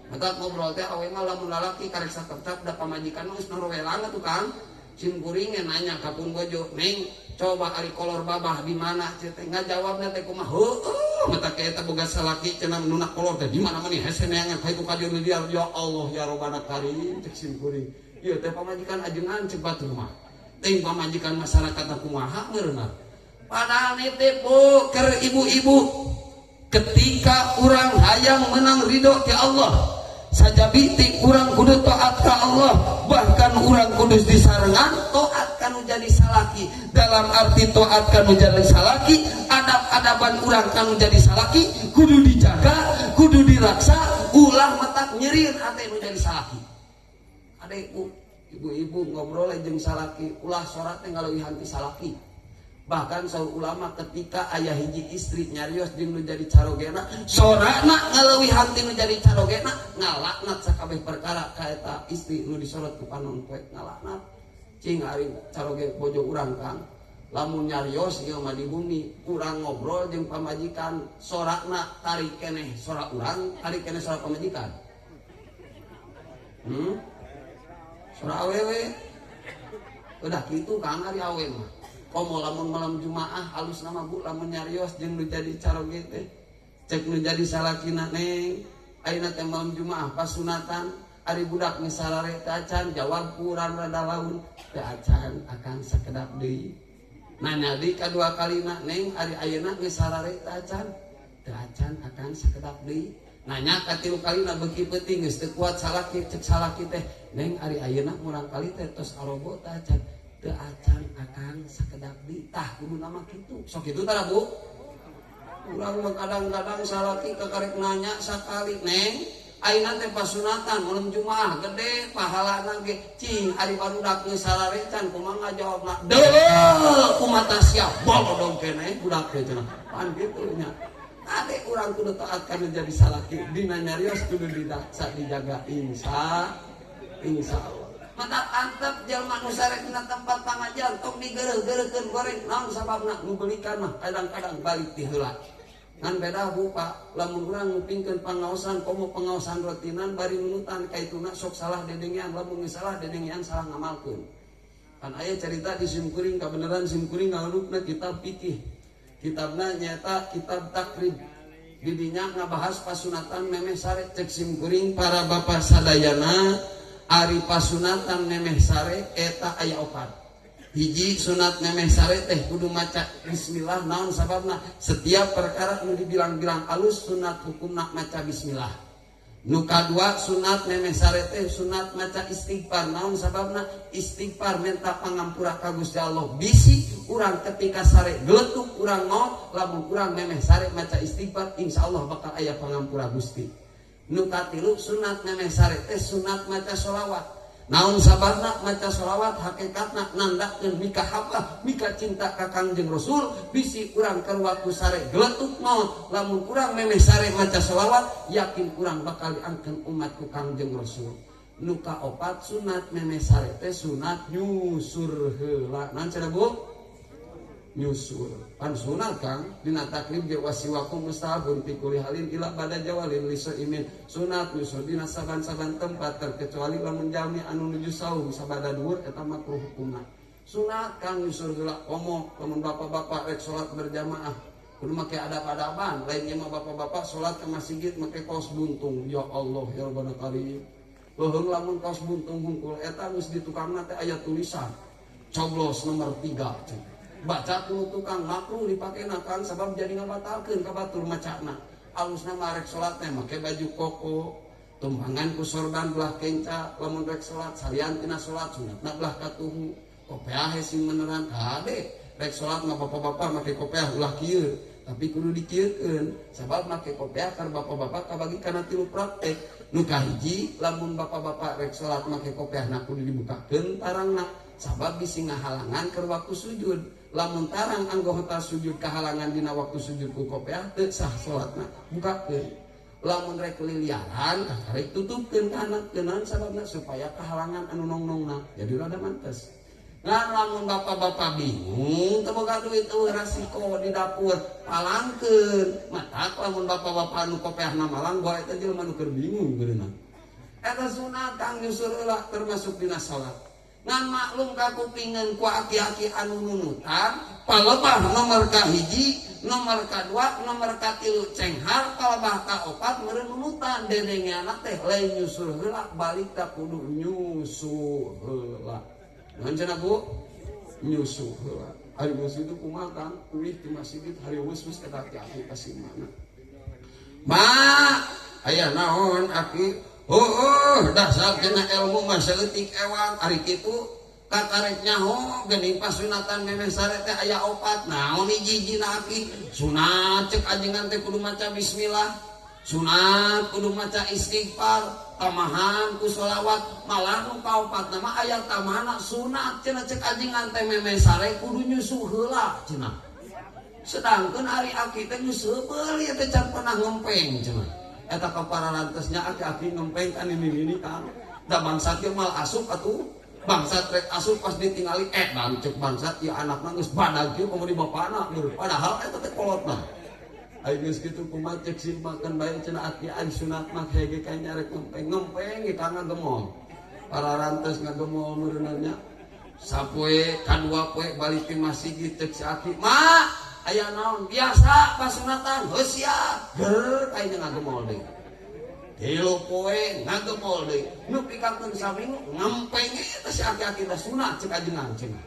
Matak ngobrol teh awewe mah lamun lalaki karek sateptap, da pamajikan mah geus narowelang atuh, Kang. Sim kuring nanya ka pun bojo, "Neng, coba ari kolor babah di mana?" Cek teh ngajawabna teh kumaha? Heueuh, matak eta boga salaki cenah nu kolor teh di mana mani hese neangan ka itu ka dieu. Ya Allah ya Robbana Karim, cek sim kuring. Ieu teh pamajikan ajengan cek batur mah. Ting pamajikan masyarakat kumaha meureunna. Padahal nitip, Bu, keur ibu-ibu, ketika urang hayang menang ridho ti Allah, sajabi ti urang kudu taat ka Allah, bahkan urang kudu disarengan taat kanu jadi salaki. Dalam arti taat kanu jadi salaki, adab-adaban urang kanu jadi salaki kudu dijaga, kudu diraksa, ulah matak nyerin hate nu jadi salaki. Ade ibu-ibu ngobrol jeung salaki ulah sorak teh ngaleuwihan ti salaki. Bahkan saur ulama, ketika ayah hiji istri nyarios jeung nu jadi carogena, sorana ngaleuwihan ti nu jadi carogena, ngalaknat sakabeh perkara ka eta istri nu disorot ku panon poe, ngalaknat. Cing ari caroge bojo urang, Kang, lamun nyarios ieu mah di bumi urang ngobrol jeung pamajikan, sorakna tarik keneh sorak urang, tarik keneh sorak pamajikan. Sorak awewe udah gitu, Kang. Ari awe mah komo lamun malam Jumaah halus nama, Bu, lamun nyarios jeung nu jadi caroge teh, cek nu jadi salakina, "Neng, ayeuna teh malam Jumaah pas sunatan, ari budak geus sarare teh acan?" Jawab kurang rada laun, "Teu acan, Akang, sakedap deui." Nanya deui kadua kalina, "Neng, ari ayeuna geus sarare teu acan?" "Teu acan, Akang, sakedap deui." Nanya katilu kalina, beuki peuting geus teu kuat salaki, cek salaki teh, "Neng, ari ayeuna murang kali teh tos arobo teu acan?" "Teu acan, Akang, sakedap deui." Tah, kudu nama kitu. Sok kitu tara, Bu? Urang mah kadang-kadang salaki kakarek nanya sakali, "Neng, ayeuna teh pasunatan malam Jumaah gede pahalana ge, cing ari barudak geus sarare can?" Kumaha ngajawabna? "Deuh kumata sia, bolodong keneh budak teh," cenah. Pan kitu nya. Ade urang kudu taat kana jadi salaki, dina nyarios kudu didaksa, dijaga, insya Allah. Mata antep jelma nu sare dina tempat pangajian tong digeureuh-geureuhkeun goreng. Naon sababna? Nu belikan mah kadang-kadang balik ti heula. Ngan beda, Bu, Pak, lamun urang ngupingkeun pangaosan, komo pangaosan rutinan bari nunutan kaituna, sok salah dedengean. Lamun geus salah dedengean, salah ngamalkeun. Kan aya cerita di simkuring, kabeneran simkuring ngalurukna kitab fikih. Kitabna nyaeta kitab Takrib. Didinya ngabahas pasunatan memeh sare. Cek simkuring, para bapak sadayana, ari pasunatan memeh sare eta aya opat. Hiji, sunat memeh sare teh kudu maca bismillah. Naon sababna? Setiap perkara nu dibilang-bilang alus, sunat hukumna maca bismillah. Nu kadua, sunat memeh sare teh sunat maca istighfar. Naon sababna? Istighfar minta pangampura ka Gusti Allah, bisi urang ketika sare geletuk urang maot, lamun urang memeh sare maca istighfar, insyaallah bakal aya pangampura Gusti. Nu katilu, sunat memeh sare teh sunat maca sholawat. Naon sababna? Maca sholawat hakikatna nandakeun mikahabbah, mika cinta ka Kangjeng Rasul, bisi urang keur waktu sare geletuk maot, lamun urang memeh sare maca sholawat, yakin urang bakal diangkeun umat ku Kangjeng Rasul. Nu kaopat, sunat memeh sare teh sunat nyusur heula. Naon cenah, Bu? Nyusur pan sunat, Kang. Dina Takrib ge wasiwaku mustahabun fi kulli halin ila ba'da zawalin lisaimin, sunat nyusur dina saban-saban tempat terkecuali lamun jalmi anu nuju saum sabada dhuwur, eta makruh hukumna. Sunat, Kang, nyusur heula. Komo lamun bapak-bapak rek salat berjamaah kudu make adab-adaban. Lainnya mah bapak-bapak salat ke masjid make kaos buntung. Ya Allah, ya Rabbana karim. Beuheung lamun kaos buntung hungkul eta geus di tukangna teh aya tulisan coblos nomor 3 cenah. Baca ku tukang, makruh dipake, Kang, sabab jadi ngabatalkeun ka batur macana. Alusna mah rek salat teh make baju koko, tumpangan ku sorban belah kenca. Lamun rek salat, salian tina salat sunatna belah katuhu, kopeah sing meneran. Kade rek salat mah bapak-bapak make kopeah ulah kieu, tapi kudu dikieukeun, sabab make kopeah kar bapak-bapak kabagi kana tilu praktek. Nu kahiji, lamun bapak-bapak rek salat make kopeahna kudu dibukakeun tarangna, sabab bisi ngahalangan keur waktu sujud. Lamun tarang anggota sujud kahalangan dina waktu sujud ku kopeah, teu sah salatna, bukakeun. Lamun rek liliaran, kakarek tutupkeun kana keunan, sababna supaya kahalangan anu nongnongna jadi rada mantes. Ngan lamun bapak-bapak bingung, teu boga duit, eueuh rasiko di dapur, palangkeun. Matak lamun bapak-bapak anu kopeahna malang, bae eta jelema nu keur bingung beureunan. Eta sunat, Kang, nyusur heula termasuk dina salat. Ngan maklum kakupingeun ku aki-aki anu nunutan, palebah nomor kahiji, nomor kadua, nomor katilu cenghar, palebah kaopat meureun nunutan dedengeana teh lain nyusur heula, balik ka kudu nyusu heula. Naon cenah, Bu? Nyusu heula. Ari nyusu itu kumaha, Kang? Uih di masjid hari wus-wus eta aki-aki ka mana? Ma, aya naon, Aki? Oh, dasar kena ilmu mah saeutik ewang. Ari kitu kakarek nyaho geuning pasunatan memeh sare teh aya opat. Naon hiji-hijina, Aki? Sunat cek ajengan teh kudu maca bismillah. Sunat kudu maca istighfar, tamahan ku sholawat. Malah nu kaopat mah aya tamahana, sunat cenah cek ajengan teh memeh sare kudu nyusu heula cenah. Sedangkan ari aki teh geus heubeul ieu teh can pernah ngempeng cenah. Eta kapararantos-nya aki-aki ngempeng kan ini kan da bangsat ge mal asup atuh. Bangsat rek asup, pas ditingali, eh, bang, cek bangsat ieu anakna geus badag kieu komo di bapana, padahal eta teh kolotna. Ayo geus kitu kumaha cek si makan bae cenah, Aki? Ari sunat mah hege kayaknya rek ngempeng, ngempeng ge ka ngagemol. Pararantos ngagemol meureunna. Sapoe kadua poe balik ti masjid, cek si aki, "Ma, aya naon?" "Biasa pasunatan." "Heuh sia." Ger kayaknya ngagemol deui. Tilu poe ngagemol deui. Nepi ka saminggu ngempeng eta si aki-aki teh, sunat cek ajengan cenah.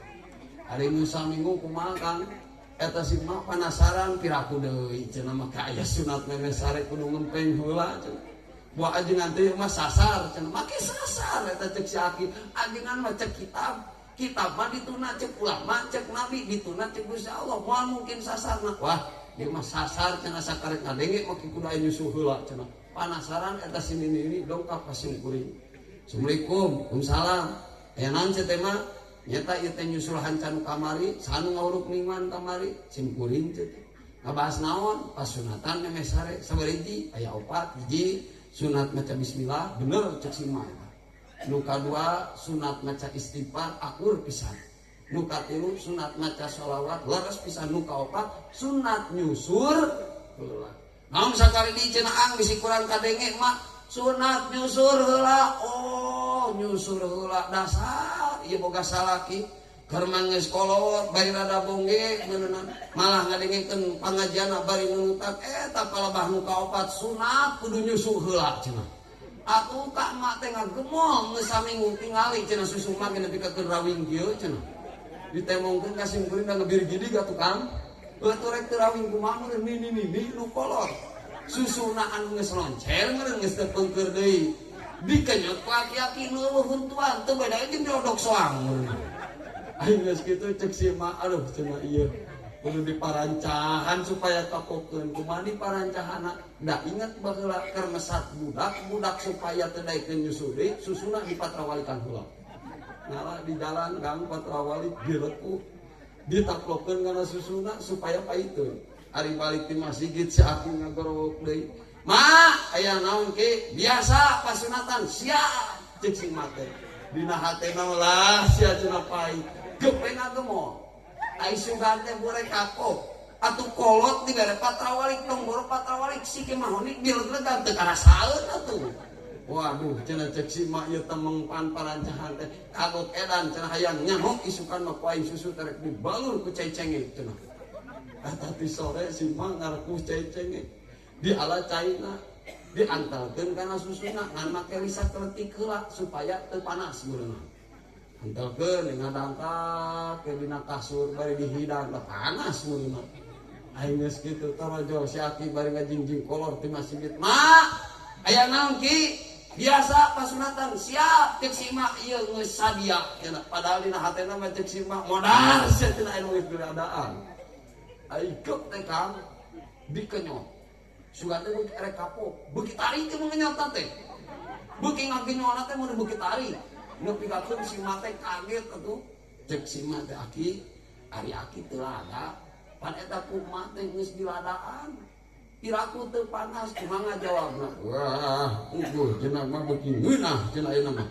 Ari nu saminggu kumaha, Kang? Eta si mah penasaran, piraku deui cenah mah aya sunat memeh sare kudu ngempeng heula cenah. Buah ajengan teh mah sasar cenah. Make sasar eta cek si aki. Ajengan mah cek kitab. Kitab mah dituna cek ulama, cek nabi, dituna cek Gusti Allah. Moal mungkin sasarna. Wah, dia mah sasar cenah, sakarek ngadenge make kudu aya nyusu heula cenah. Penasaran eta si nini ini dongkap ka kuring. "Assalamualaikum." "Waalaikumsalam." "Aya naon teh, mah?" "Nyata ieu teh nyusul hancan kamari, sanu ngawuruk mingguan kamari, sim kuring teh." "Ngabahas naon?" "Pasunatan memeh sare." "Sabaraha hiji?" "Aya opat. Hiji, sunat maca bismillah, bener cek si mah. Nu kadua, sunat maca istighfar, akur pisan. Nu katilu, sunat maca sholawat, leres pisan. Nu kaopat, sunat nyusur heula." "Naon sakali di cenah, Ang, bisi kurang kadenge, Mak?" "Sunat nyusur heula." "Oh, nyusur heula, dasar ieu boga salaki." Keur mah geus kolot bari rada bongge meuneunan malah ngadengkeun pangajianna bari nunutan eta palebah nu kaopat sunat kudu nyusu heula cenah. Atuh ka emak teh ngagemong geus saminggu tingali cenah susu mah nepi ka keur rawing kieu cenah. Ditemongkeun ka sim kuring da ngebir gidig atuh Kang. Atuh rek teu rawing kumaha meureun nini nini nu kolot. Susuna anu geus loncer meureun geus teu peungkeur deui. Dikenyot ku aki-aki nu eueuh huntuan teu beda jeung diodok soang meureun. Aing geus kitu cek si emak aduh cenah ieu kudu diparancahan supaya kapokeun kumaha diparancahanna da inget baheula keur mesat budak budak supaya teu daekeun nyusu deui susuna dipatrawalikan heula. Ngala di jalan Kang patrawalik dileku ditaplokeun kana susuna supaya paiteun. Ari balik ti masjid si aki ngagorowok deui. Ma, aya naon ki? Biasa pasunatan siap cek si emak teh. Dina hatena lah sia cenah pait. Gepe ngagemol. Ai sugan teh bore kapok. Atuh kolot dibere patrawalik tong boro patrawalik si ki mahoni dileg-legan teu karasaeun atuh. Waduh cenah cek si mak ieu temeng pan parancahan teh kagok edan cenah hayang nyaho isukan mah ku aing susu teh rek dibalur ku cai cengek cenah. Eta ti sore si mak ngarekuh cai cengek. Di ala caina diantelkeun kana susuna ngan make lisa keletik heula supaya teu panas meureunna. Antelkeun ngadangkak ke dina kasur bari dihidang teh panas meureunna. Aing geus kitu torojol si aki bari ngajingjing kolor ti masjid. Mak, aya naon ki? Biasa pasunatan siap cek si mak ieu geus sadia cenah. Padahal dina hatena mah cek si mak modar sia cenah anu geus diladaan. Ai geuk teh Kang dikenyot. Sugan teh beuki erek kapok, beuki tarik teh mengenyot teh. Beuki ngagenyolna teh mun beuki tarik. Nepi ka si mak teh kaget atuh. Cek si mak teh aki, ari aki teu lada. Pan eta ku mak teh geus diladaan. Piraku teu panas kumaha ngajawabna? Wah, ungguh cenah mah beuki ngeunah cenah ayeuna mah.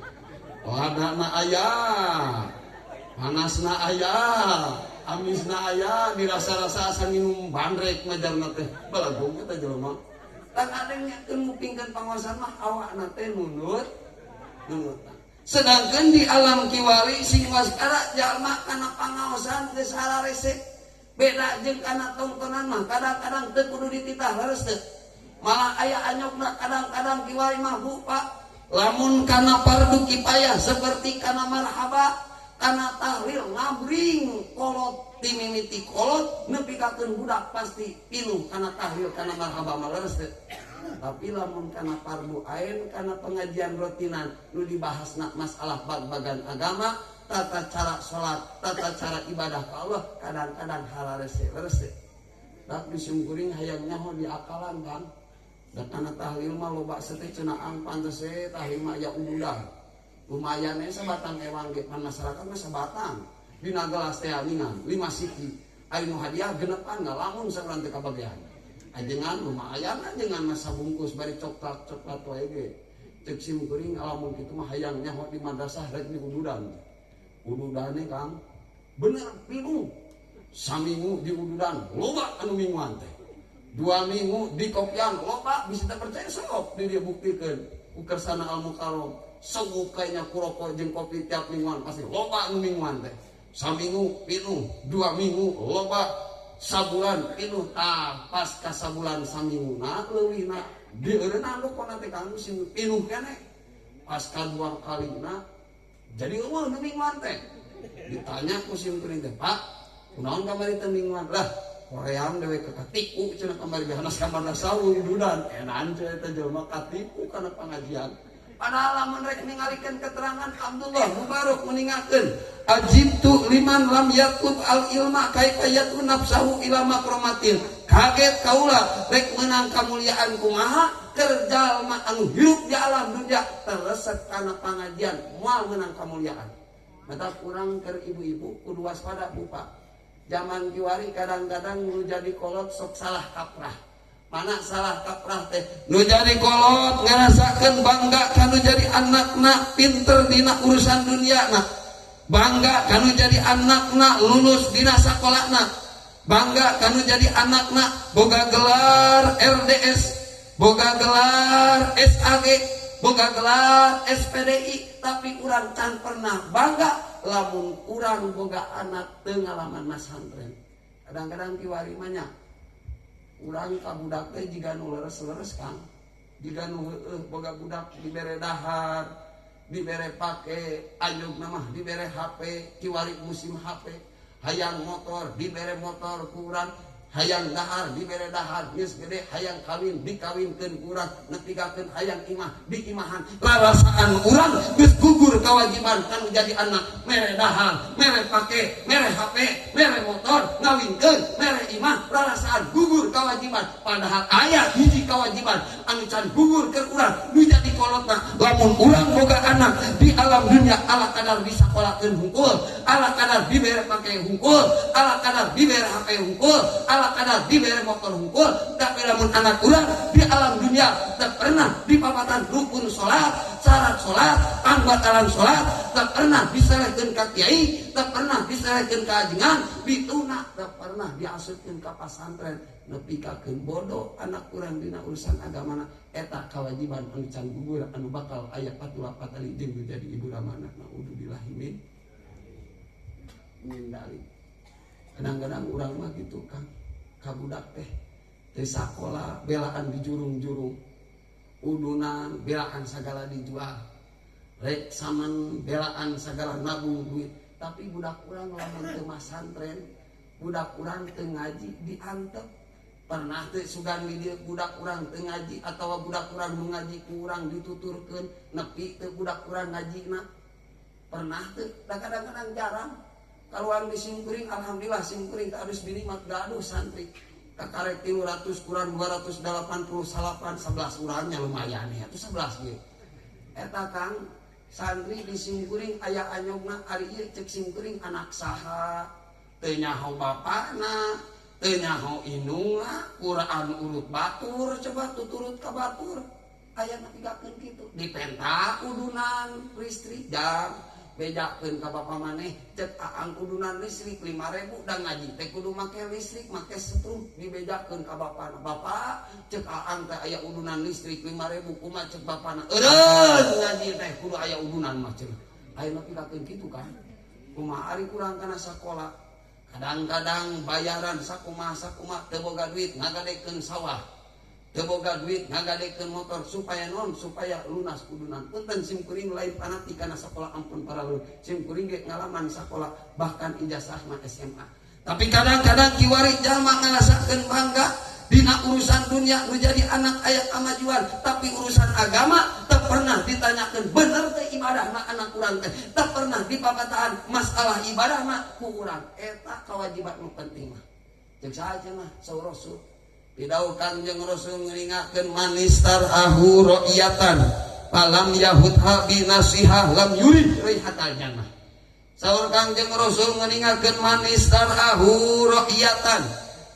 Ladana aya, panasna aya, amisna aya, dirasa-rasa asa nginum bandrek majarna teh. Balagong eta jelema. Tah ngadengkeun ngupingkeun pangaosan mah awakna teh nunut nunutan. Sedangkan di alam kiwari sing waspada jalma kana pangaosan geus hararese. Beda jeung kana tongtonan mah kadang-kadang teu kudu dititah leres teu. Malah aya anyokna kadang-kadang kiwari mah bu Pak. Lamun kana fardu kifayah seperti kana marhaba, kana tahlil ngabring kolot timimiti kolot nepi ka budak pasti pinuh kana tahlil kana marhaba mah leres teu. Tapi lamun kana fardu ain kana pengajian rutinan nu dibahasna masalah bag-bagan agama, tata cara salat, tata cara ibadah ka Allah kadang-kadang hararese leres teu. Tapi simkuring hayang nyaho di akalan Kang. Da kana tahlil mah loba teh cenah ang pantes we tahlil mah aya ududan. Lumayan we sabatang ewang ge pan masyarakat mah sabatang. Dina gelas teh aningan 5 siki. Ari nu hadiah genepan ngalamun saurang teu kabagean. Ajengan lumayan ajengan mah sabungkus bari coklat-coklat wae ge. Cek simkuring lamun kitu mah hayang nyaho di madrasah rek di ududan. Ududane Kang bener pinuh. Saminggu di ududan loba anu mingguan teh. 2 minggu di kopian loba bisa teu percaya sok di dia buktikeun ku kersana al mukarram. Sogok kayaknya kuroko jeung kopi tiap mingguan pasti loba anu mingguan teh. Saminggu pinuh, 2 minggu loba, sabulan pinuh. Tah pas ka sabulan saminguna leuwihna dieureunna rokona teh Kang sing pinuh keneh. Pas ka 2 kalina jadi eueuh nu mingguan teh. Ditanya ku sim kuring teh, Pak, kunaon kamari teh mingguan? Lah, koream dewe ke katipu cenah kamari behanas ka madrasah ududan. Edan cenah eta jelema katipu kana pangajian. Padahal lamun rek ningalikeun keterangan Abdullah Mubarak meningakeun ajibtu liman lam yatlub al ilma kaifa yatu nafsahu ila makromatin. Kaget kaula rek meunang kamuliaan kumaha keur jalma anu hirup di alam dunia teresep kana pangajian moal meunang kamuliaan. Mata kurang keur ibu-ibu kudu waspada bu Pak. Zaman kiwari kadang-kadang nu jadi kolot sok salah kaprah. Mana salah kaprah teh? Nu jadi kolot ngarasakeun bangga kanu jadi anakna pinter dina urusan dunia na. Bangga kanu jadi anakna lulus dina sakolana. Bangga kanu jadi anakna boga gelar RDS, boga gelar SAG, boga gelar SPDI, tapi urang can pernah bangga Lamun urang boga anak teu ngalaman masantren. Kadang-kadang kiwari mah nya urang ka budak teh jiga nu leres-leres, Kang, jiga nu heueuh. Boga budak dibere dahar, dibere pake, anjeunna mah dibere HP. Kiwari musim HP. Hayang motor, dibere motor ku urang. Hayang dahar, dibere dahar. Geus gede hayang kawin, dikawinkeun ku urang. Nepikakeun hayang imah, diimahan. Rarasaan urang geus gugur kewajiban kanu jadi anak, mere dahar, mere pake, mere HP, mere motor, ngawinkeun, mere imah. Rarasaan gugur kewajiban, padahal aya hiji kewajiban anu can gugur ke urang nu jadi kolotna. Lamun urang boga anak di alam dunia, ala kadar disakolakeun hungkul, ala kadar dibere pake hungkul, ala kadar dibere HP hungkul, ala kadar dibere motor hungkul, tapi lamun anak urang di alam dunia tak pernah dipapatan rukun salat, syarat salat, pambatalan salat, tak pernah diserahkeun ka kiai, tak pernah diserahkeun ka ajengan, bituna tak pernah diasupkeun ka pasantren, nepikakeun bodoh anak urang dina urusan agamana. Eta kewajiban anu can gugur anu bakal aya patula patali jeung nu jadi ibu ramana. Naudzubillahi min dzalik. Kadang-kadang urang mah gitu, Kang, ka budak teh teh sakola belaan dijurung-jurung, udunan belaan segala dijual, rek saman belaan segala, nabung duit. Tapi budak urang lamun teu masantren, budak urang teu ngaji, diantep. Pernah teu sugan di dieu budak urang teu ngaji atau budak urang nu ngaji ku urang dituturkeun? Nepi teu budak urang ngajina? Pernah teu? Da kadang-kadang jarang. Kaluar di simkuring, alhamdulillah simkuring harus bini mah gaduh santri kakarek 300 kurang 288, 11 urangnya. Lumayan ya itu 11 gitu. Eta, Kang, santri di simkuring aya anyogna. Ari ieu cek simkuring anak saha? Teu nyaho bapakna, teu nyaho indungna. Quran urut batur, coba tuturut ka batur. Aya nepikakeun kitu, dipenta udunan listrik, jam bejakeun ka bapa maneh, cek aang udunan listrik 5000, da ngaji teh kudu make listrik, make setrum. Dibejakeun ka bapana, "Bapak, cek aang teh aya udunan listrik 5000, kumaha?" Cek bapana, "Eureun, ngaji teh kudu aya udunan mah," cenah. Aya nepikakeun kitu kan. Kumaha ari kurang kana sakola? Kadang-kadang bayaran sakumaha sakumaha, teu boga duit ngagadekeun sawah, teu boga duit ngagadekeun motor, supaya non supaya lunas udunan. Punten, simkuring lain fanatik kana sakola, ampun para lur. Simkuring ge ngalaman sakola, bahkan ijazah mah SMA. Tapi kadang-kadang kiwari jalma ngarasakeun bangga dina urusan dunia, nu jadi anak aya kamajuan, tapi urusan agama tak pernah ditanyakan bener teh ibadah mah anak urang teh, tak pernah dipapataan masalah ibadah mah ku urang. Eta kewajiban nu penting mah. Cek saha cenah saur Rasul? Pidawuh Kangjeng Rasul ngeringakeun, manistar'ahu ra'iyatan falam yahutha bi nasihah lam yurid rihatal jannah. Saur Kangjeng Rasul ngeringakeun, manistar'ahu ra'iyatan,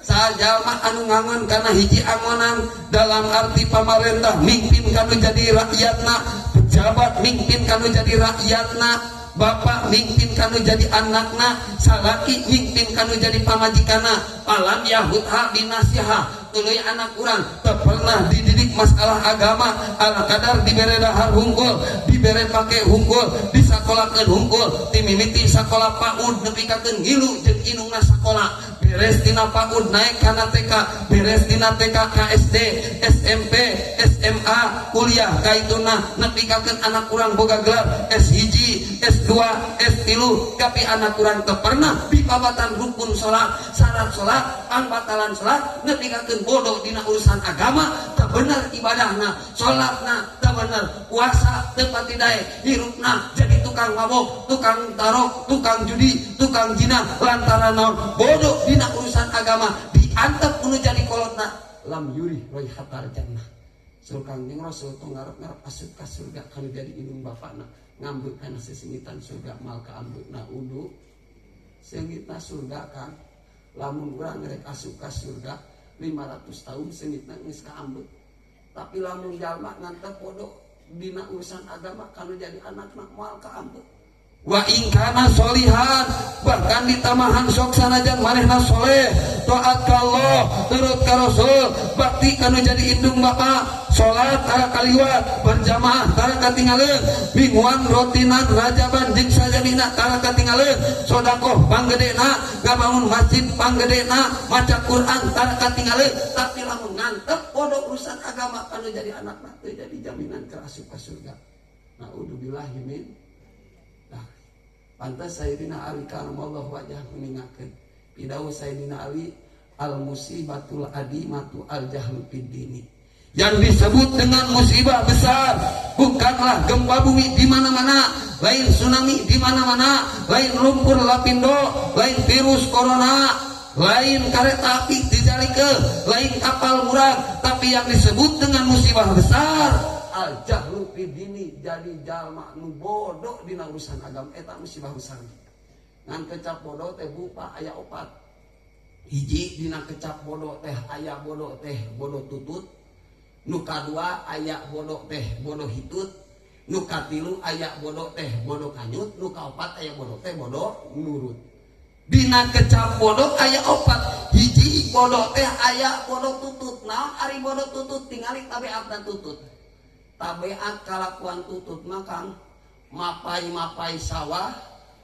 sajalma anu ngangon kana hiji angonan, dalam arti pamarentah mimpin kanu jadi rakyatna, pejabat mimpin kanu jadi rakyatna, bapak mimpin kanu jadi anakna, salaki mimpin kanu jadi pamajikana, falam yahutha binasihah, tuluy anak urang teu pernah dididik masalah agama, ala kadar dibere dahar hungkul, dibere pake hungkul, disakolakeun hungkul, ti mimiti sakola PAUD nepikakeun ngilu jeung indungna sakola, beres tina PAUD naik kana TK, beres tina TK ka SD, SMP, SMA, kuliah kaituna, nepikakeun anak urang boga gelar S1, S2, S3, tapi anak urang teu pernah dipabatan rukun salat, syarat salat, pambatalan salat, nepikakeun bodoh dina urusan agama, teu bener ibadahna, salatna teu bener, puasa teu pati daek, hirupna jadi tukang mabok, tukang tarok, tukang judi, tukang zina. Lantaran naon? Bodoh dina urusan agama. Diantep nu jadi kolotna, lam yurih raihatal jannah. Saur Kangjeng Rasul, tong ngarep-ngarep asup ka surga kanu jadi indung bapakna. Ngambek kana sesengitan surga mal kaambeukna udu seungitna surga. Kang, lamun urang rek asup ka surga 500 tahun seungitna geus kaambeuk. Tapi lamun jalma ngantep bodoh dina urusan agama kanu jadi anakna, moal kaambeuk. Wa in kana solihan, bahkan ditamahan sok sanajan manehna soleh. Taat ka Allah, turut ka Rasul, bakti kanu jadi indung bapa, salat tara kaliwat, berjamaah tara katingaleun, mingguan rotinan rajaban jeung sajabina tara katingaleun, sodakoh panggedena, ngabangun masjid panggedena, maca Quran tara katingaleun, tapi lamun ngantep bodoh urusan agama kanu jadi anak teu jadi jaminan ke asup ka surga. Naudzubillahi min. Nah, pantas Sayyidina Ali karamallahu wajah meninggalkan pidawuh Sayyidina Ali, al musibatul adimatu al jahlu fiddini. Yang disebut dengan musibah besar bukanlah gempa bumi di mana-mana, lain tsunami di mana-mana, lain lumpur lapindo, lain virus corona, lain kereta api dijalike, lain kapal murah, tapi yang disebut dengan musibah besar al jahlu fidini, jadi jalma nu bodoh dina urusan agama, eta musibah besar. Ngan kecap bodoh teh bupa aya opat. Hiji dina kecap bodoh teh aya bodoh teh bodoh tutut, nu kadua aya bodoh teh bodoh hitut, nu katilu aya bodoh teh bodoh kanyut, nu kaopat aya bodoh teh bodoh nurut. Dina kecap bodoh aya opat. Hiji bodoh teh aya bodoh tutut. Naon ari bodoh tutut? Tingali tabeatna tutut, tabeat kalakuan tutut makang mapai-mapai sawah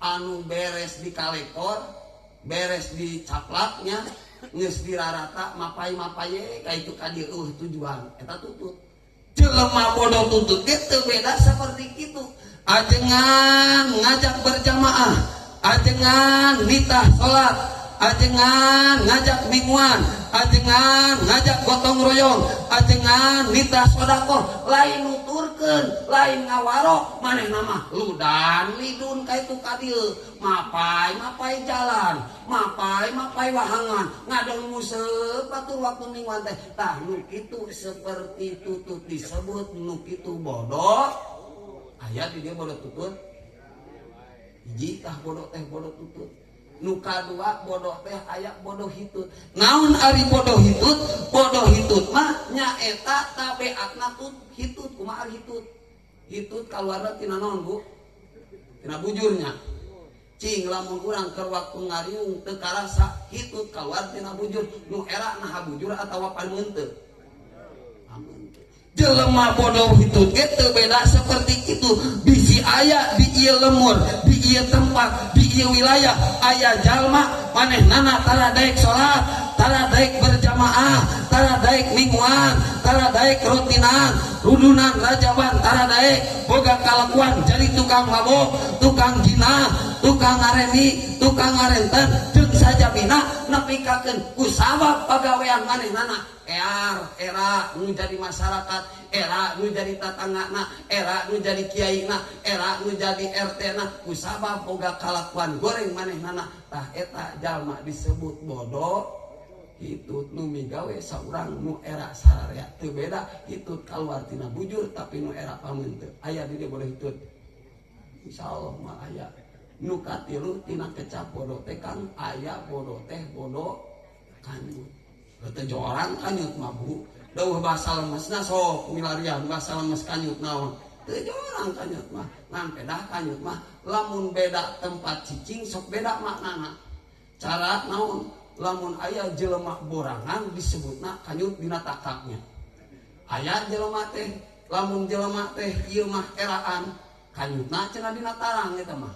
anu beres di kalekor, beres di caplaknya, geus dirarata, mapai-mapai ka itu ka dieu, eueuh tujuan. Eta tutut. Jelema bodoh tutut ge teu beda seperti itu. Ajengan ngajak berjamaah, ajengan nitah salat, ajengan ngajak mingguan, ajengan ngajak gotong royong, ajengan nitah sodakoh, lain nuturkeun, lain ngawaro, manehna mah ludan lidun ka itu ka dieu, mapai mapai jalan, mapai mapai wahangan, ngadon museup batur waktu mingguan teh. Tah, nu kitu seperti tutut disebut nu kitu bodoh. Aya di dieu bodoh tutut? Hiji tah bodoh teh bodoh tutut. Nu kadua bodoh teh aya bodoh hitut. Naon ari bodoh hitut? Bodoh hitut mah nyaeta tabeatna tut hitut. Kumaha ari hitut? Hitut kaluarna tina naon, Bu? Tina bujurnya. Cing lamun urang keur waktu ngariung teu karasa hitut kaluar tina bujur, nu era naha bujur atawa pameunteut? Jelema bodoh hitut ge teu beda seperti itu. Bisi aya di ieu lemur, di ieu tempat, di ieu wilayah aya jalma manehnana tara daek salat, tara daek berjamaah, tara daek mingguan, tara daek rutinan, rudunan rajaban tara daek, boga kalakuan jadi tukang mabok, tukang zina, tukang ngaremi, tukang ngarenten jeung sajabina, nepikakeun ku sabab pagawean manehnana ear era nu jadi masyarakat, era nu jadi tatanggana, era nu jadi kiaina, era nu jadi RT na, ku sabab boga kalakuan goreng manehnana. Tah, eta jalma disebut bodoh hitut. Nu migawe saurang nu era sararea teu beda, hitut kaluar tina bujur, tapi nu era pameunteut. Aya di dieu bodoh hitut? Insyaallah mah aya. Nu katilu tina kecap bodoh teh kang aya bodoh teh bodoh kanyut. Teu jorang kanyut mah, Bu. Deuh bahasa lemesna sok milarian bahasa lemes kanyut naon. Teu jorang kanyut mah. Ngan pedah kanyut mah lamun beda tempat cicing sok beda maknana. Cara naon? Lamun aya jelema borangan disebutna kanyut dina takaknya. Aya jelema teh lamun jelema teh ieu mah eraan, kanyutna cenah dina tarang eta mah.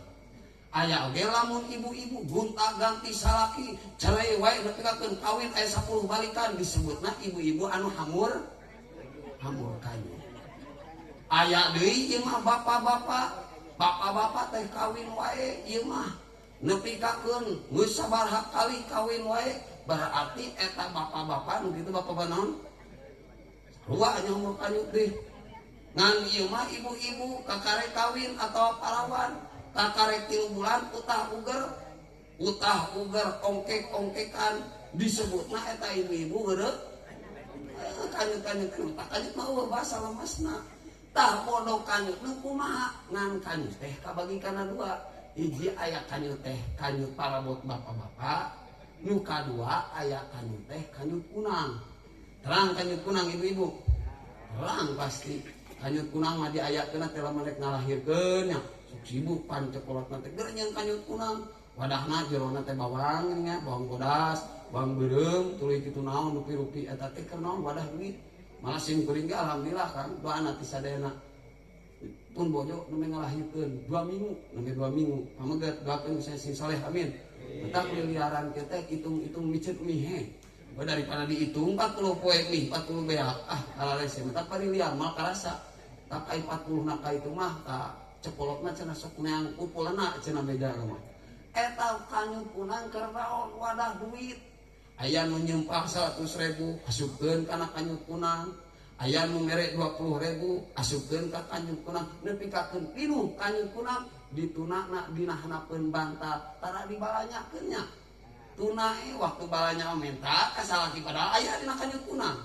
Aya oge lamun ibu-ibu gonta ganti salaki, cerai wae nepikakeun kawin aya 10 balikan, disebutna ibu-ibu anu hamur hamur kanyut. Aya deui ieu mah bapak-bapak, bapak-bapak teh kawin wae ieu mah nepikakeun geus sabaraha kali kawin wae, berarti eta bapak-bapak nu kitu bapak-bapak naon? Sarua nya hamur kanyut deui. Ngan ieu mah ibu-ibu kakare kawin atau parawan kakarek 3 bulan utah uger utah uger ongkek-ongkekan, disebutna eta ibu-ibu geureuh kanyut. Kanyut tah kanyut mah eueuh bahasa lemesna. Tah, bodoh kanyut nu kumaha? Ngan kanyut teh kabagi kana dua. Hiji aya kanyut teh kanyut parabot bapak-bapak, nu kadua aya kanyut teh kanyut kunang. Terang kanyut kunang, ibu-ibu? Terang pasti. Kanyut kunang mah diayakeun teh lamun rek ngalahirkeun nya, sok sibuk pan cekolotna teh geureuh kanyut kunang. Wadahna jerona teh bawang nya, bawang bodas. Bang beureum tuluy kitu naon rupi-rupi eta teh keur naon wadah duit. Malah sim kuring ge alhamdulillah Kang, doana ti sadayana. Pun bojo nu ngalahirkeun 2 minggu, nembe 2 minggu. Pameget doakeun saya sing soleh, amin. Matak miliaran teh hitung-hitung miceun mie he. Daripada dihitung 40 poe mie, 40 beak. Ah, kalalese matak pariliar mal karasa. Tak ai 40 naka itu mah ka cepolotna cenah sok neang pupulna cenah beda mah. Eta kanyut kunang keur naon wadah duit. Aya nu nyeumpah 100.000 asupkeun kana kanyut kunang. Aya nu mere 20.000 asupkeun ka kanyut kunang. Nepi ka keun pinuh kanyut kunang ditunana dina hanapeun bantal tara dibalanyakeun nya. Tunai waktu balanya minta ka salaki padahal aya dina kanyut kunang.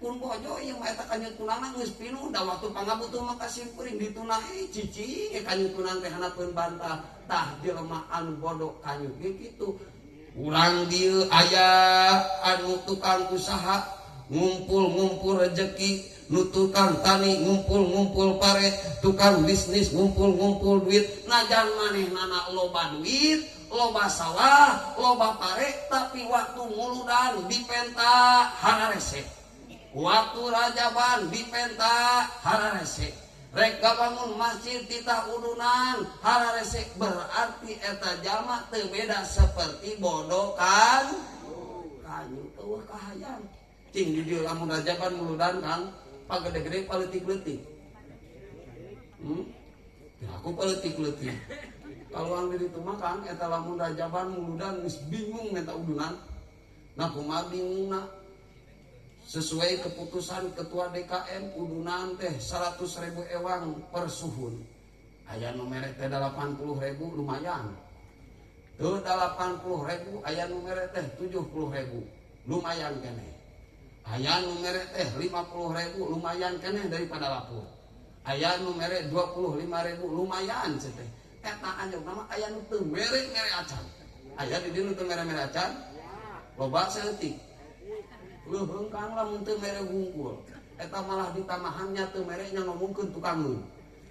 Pun bojo ieu mah eta kanyut kunangna geus pinuh da waktu pangabutuh mah ka simkuring ditunai cicing ge kanyut kunang teh hanapeun bantal. Tah jelema anu bodoh kanyut ge kitu. Urang dieu aya anu tukang usaha ngumpul-ngumpul rejeki, nu tukang tani ngumpul-ngumpul pare, tukang bisnis ngumpul-ngumpul duit. Najan manehnana loba duit, loba sawah, loba pare, tapi waktu muludan dipenta hararese. Waktu rajaban dipenta hararese. Rek bangun masjid titah udunan hararese, berarti eta jalma teu beda seperti bodoh kan kanyut eueuh kahayang. Cing di dieu lamun rajaban muludan Kang pagede-gede paleutik-leutik. Ya, aku paleutik-leutik. Kalau di ditu mah Kang eta lamun rajaban muludan geus bingung minta udunan. Nah kumaha bingungna? Sesuai keputusan ketua DKM udunan teh 100.000 ewang per suhun. Aya nu mere teh 80.000 lumayan. Teu 80.000 aya nu mere teh 70.000 lumayan keneh. Aya nu mere teh 50.000 lumayan keneh daripada lapur. Aya nu mere 25.000 lumayan teh. Eta anjeunna mah aya nu teu mere-mere acan. Aya di dieu nu teu mere-mere acan? Loba saeutik. Leuheung Kang lamun teu mere hungkul. Eta malah ditamahannya teu mere nya ngomongkeun tukangeun.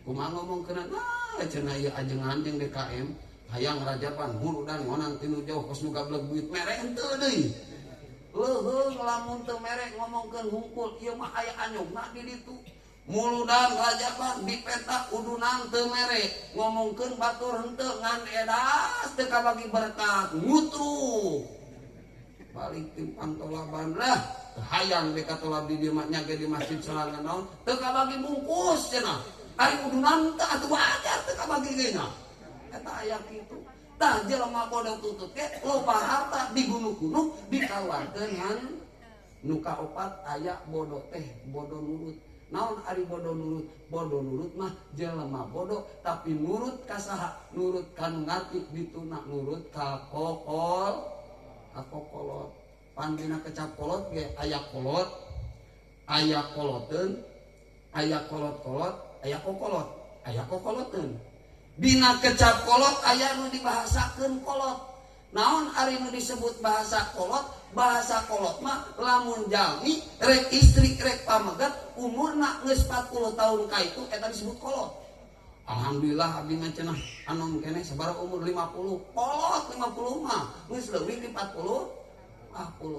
Kumaha ngomongkeun? Nah, cenah ieu ajengan jeung DKM hayang rajaban muludan ngonang tinu jauh kos nu gablek duit mere henteu deui. Leuheung lamun teu mere ngomongkeun hungkul, ieu mah aya anyogna di ditu. Muludan rajaban dipenta udunan teu mere ngomongkeun batur henteu ngan edas teu kabagi berkat ngutruh. Balik timpang tolaban lah hayang deka tolab di dieu mah nyage di masjid sorangan naon teu kabagi bungkus cenah. Ari udunan teh atuh wajar teu kabagi ge nya. Eta aya kitu. Tah jelema bodoh tutut ge loba harta digunuk-gunuk dikaluarkeun ngan nu kaopat aya bodoh teh bodoh nurut. Naon ari bodoh nurut? Bodoh nurut mah jelema bodoh tapi nurut ka saha? Nurut ka nu ngarti dituna nurut ka kokol. Ako kolot. Pan dina kecap kolot ge aya kolot, aya koloteun, aya kolot-kolot, aya kokolot, aya kokoloteun. Dina kecap kolot aya nu dibahasakeun kolot. Naon ari nu disebut bahasa kolot? Bahasa kolot mah lamun jalmi rek istri rek pameget umurna geus 40 tahun ka itu eta disebut kolot. Alhamdulillah abdi mah cenah anom keneh sabaraha umur 50. Kolot 50 mah geus leuwih ti 40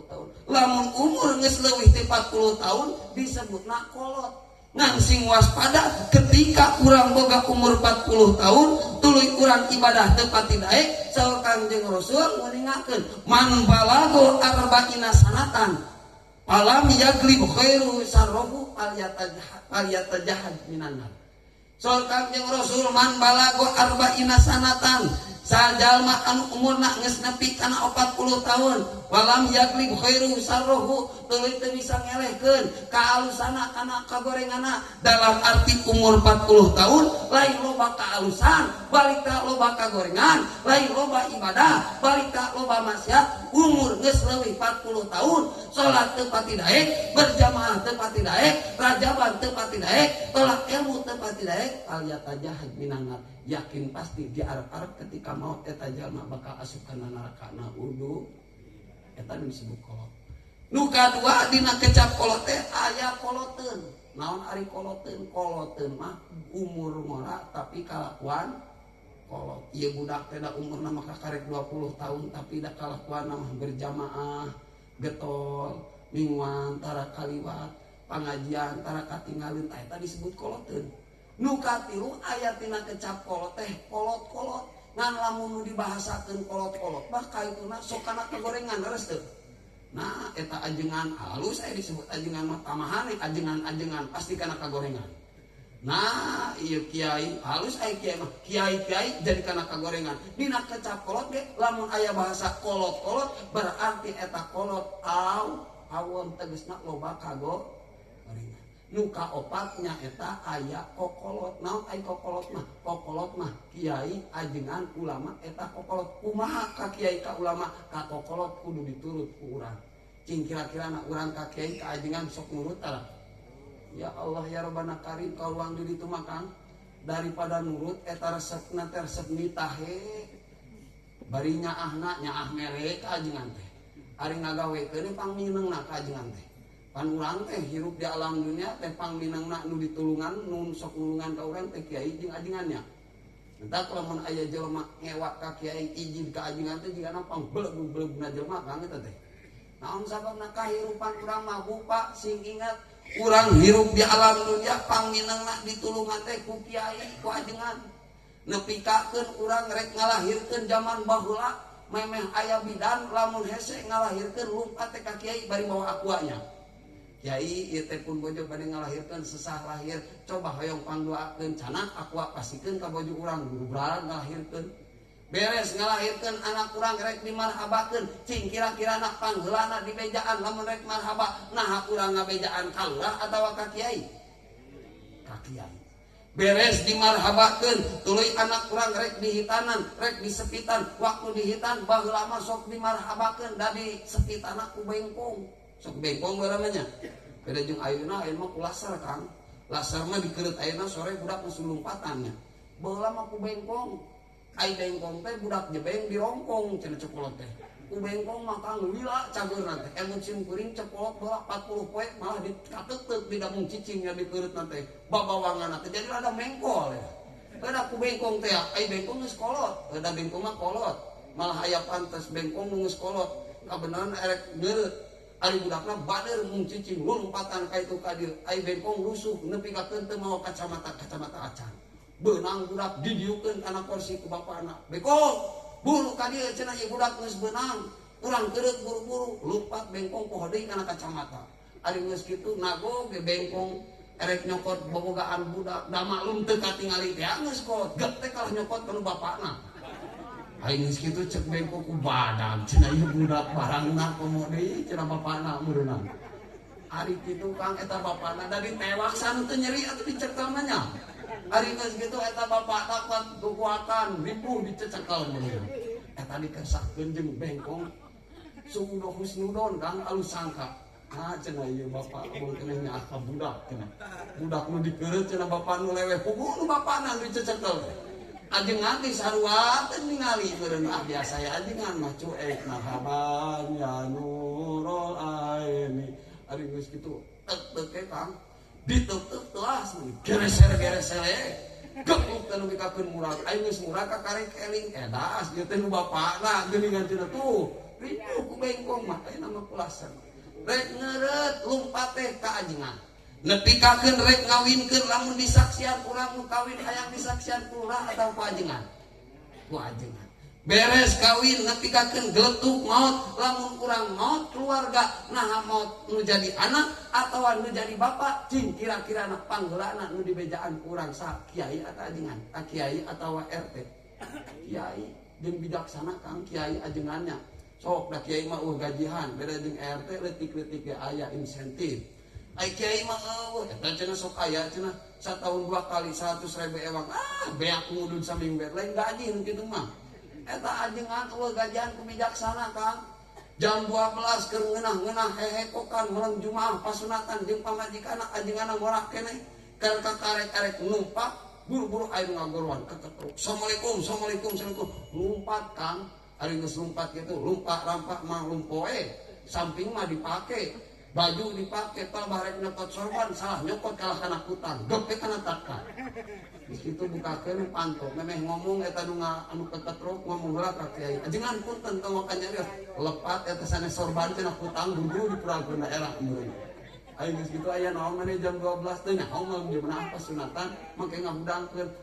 tahun. Lamun umur geus leuwih ti 40 tahun disebutna kolot. Ngan sing waspada ketika urang boga umur 40 tahun tuluy urang ibadah teu pati daek saur Kangjeng Rasul nguningakeun man balago arba'ina sanatan alam yaglib khairu sarrohu falyatajahad minan nar. Saur Kangjeng Rasul man balago arba'ina sanatan sajalma anu umurna geus nepi kana 40 tahun walam yaglib khairu sarrohu tuluy teu bisa ngelehkeun kaalusana kana kagorengana dalam arti umur 40 tahun lain loba kaalusan balik ka loba kagorengan lain loba ibadah balik ka loba maksiat umur geus leuwih 40 tahun salat teu pati daek berjamaah teu pati daek rajaban teu pati daek tolak ilmu teu pati daek alyatajahad minan nar. Yakin pasti di arep-arep ketika maut eta jalma bakal asup kana neraka na udu eta nu disebut kolot. Nu kadua dina kecap kolot teh aya koloteun. Naon ari koloteun? Koloteun mah umur ngora tapi kalakuan Kolot. Ieu budak teh da umurna mah kakarek 20 tahun, tapi da kalakuanna mah berjamaah getol, mingguan tara kaliwat, pangajian tara katinggalin. Tah, eta disebut koloteun. Nu katilu aya tina kecap kolot teh kolot-kolot. Ngan lamun nu dibahasakeun kolot-kolot mah kaituna sok kana kagorengan, leres teu? Nah, eta ajengan halus aya disebut ajengan mah tamahane ajengan-ajengan pasti kana kagorengan. Nah, ieu kiai halus aya kiai mah kiai-kiai jadi kana kagorengan. Dina kecap kolot ge lamun aya bahasa kolot-kolot berarti eta kolot aw awon, tegesna loba kagorengan. Nu kaopatnya eta aya kokolot. Naon ai kokolot mah? Kokolot mah kiai, ajengan, ulama eta kokolot. Kumaha ka kiai, ka ulama, ka kokolot kudu diturut ku urang? Cing kira-kira na urang ka kiai, ka ajengan sok nurut tara? Ya Allah ya Rabbana Karim, kaluang di ditu mah, Kang, daripada nurut eta resepna teh resep nitahe bari nyaahna nyaah mere ka ajengan teh. Ari ngagawekeun pangminengna ka ajengan teh. Pan urang teh hirup di alam dunia teh pangminengna nu ditulungan, nu sok nulungan ka urang teh kiai jeung ajengannya. Entah lamun aya jelema ngewa ka kiai, izin ka ajengan teh jigana pangbelegug-belegugna jelema, Kang, eta teh. Naon sababna? Kahirupan urang mah bupa sing ingat, urang hirup di alam dunia pangminengna ditulungan teh ku kiai, ku ajengan. Nepikakeun urang rek ngalahirkeun, zaman baheula memeh aya bidan, lamun hese ngalahirkeun lumpat teh ka kiai bari mawa Aqua-nya. "Kiai, ieu teh pun bojo bade ngalahirkeun, sesah lahir, coba hoyong pangdoakeun." Canak Aqua pasikeun ka bojo urang, gurubrak ngalahirkeun. Beres ngalahirkeun, anak urang rek dimarhabakeun. Cing kira-kira anak pangheulana dibejaan lamun rek marhaba, naha urang ngabejaan ka lurah atawa ka kiai? Ka kiai. Beres dimarhabakeun, tuluy anak urang rek dihitanan, rek disepitan. Waktu dihitan baheula mah sok dimarhabakeun, da disepitana ku bengkong. Sok bengkong baheula mah nya, beda jeung ayeuna. Ayeuna mah ku laser, Kang. Laser mah dikereut ayeuna sore budak geus lompatannya. Baheula mah ku bengkong. Ai bengkong teh budak jebeng dirongkong cenah cekolot teh. Ku bengkong mah, Kang, lila cageurna teh. Emut sim kuring cekolot baheula 40 poe malah dikateuteup di damung cicingnya dikereutna teh. Babawangan teh jadi rada mengkol ya. Beda ku bengkong teh, ai bengkong geus kolot. Da bengkong mah kolot. Malah aya pantes bengkong nu geus kolot. Kabeneran erek ngeureut. Ari budakna bader mung cicing lompatan ka itu ka dieu. Ai bengkong rusuh nepi ka teu mawa kacamata, kacamata acan. Beunang budak didiukeun kana kursi ku bapana. "Bengkong, buru ka dieu," cenah, "ieu budak geus beunang." Urang keureut buru-buru, lumpat bengkong poho deui kana kacamata. Ari geus kitu nago ge bengkong erek nyokot bobogaan budak, da maklum teu katingali teh geus kolot, gek teh kalah nyokot kanu bapakna. Ari geus kitu cek bengkong, "Ku badag," cenah, "ieu budak barangna komo deui," cenah bapakna meureunang. Ari kitu, Kang, eta bapakna da ditewak sanu teu nyeri atuh dicekel mah nya. Ari geus kitu eta bapakna kuat kukuatan ripuh dicecekel meureun. Eta dikesakeun jeung bengkong suudo husnudon, Kang, alus sangka. "Nah," cenah, "ieu bapak mun keneh nyaah ka budak," cenah. "Budak nu dikeureut," cenah, "bapak nu leweh puguh nu bapakna nu dicecekel." Ajengan di sarua teh ningali meureun, ah biasa ya ajengan mah cuek, "Marhaban ya nurul aini." Ari geus kitu tek tek, Kang. Diteuk-teuk telas gereser-gereser gepluk teh nepi ka murag. Ai geus murag kakarek eling, edas ieu teh nu bapakna geuningan cenah tuh. Ripuh ku bengkong mah, ayeuna mah kulasan. Rek ngeureut lumpat teh ka ajengan. Nepikakeun rek ngawinkeun, lamun disaksian urang nu kawin hayang disaksian ku lurah atau ku ajengan? Ku ajengan. Beres kawin nepikakeun geletuk maut, lamun urang maut keluarga naha maut nu jadi anak atau nu jadi bapak? Cing kira-kira anak panggeulana nu dibejaan ku urang sa kiai atau ajengan? Ka kiai atau RT? Kiai jeung bijaksana, Kang, kiai ajengannya. Sok da kiai mah eueuh gajihan, beda jeung RT leutik-leutik ge aya insentif. Ai kiai mah eueuh, eta cenah sok aya cenah satahun dua kali 100 ribu ewang, ah beak ngudud saminggu lain gaji nu kitu mah. Eta ajengan eueuh gajihan ku bijaksana, Kang. Jam 12 keur ngeunah-ngeunah hehekokan malam Jumaah pasunatan jeung pamajikanna, ajenganna ngorak keneh. Keur kakarek-karek numpak buru-buru aya nu ngagorowan keketruk. "Assalamualaikum, assalamualaikum, assalamualaikum." Lumpat, Kang. Ari geus lumpat kitu, lumpak rampak mah lumpoe, samping mah dipake. Baju dipake, palebah rek nyokot sorban, salah nyokot kalah kana kutang, gep kana taka. Geus kitu bukakeun panto, memeh ngomong eta nu anu keketrok ngomong heula ka kiai. Ajengan punten tong kanyarios, lepat eta sanes sorban cenah kutang buru dipuragkeun daerah meureun. Ayo geus kitu aya naon maneh jam 12 teh nyaho mah di mana apa sunatan mangke ngahudangkeun.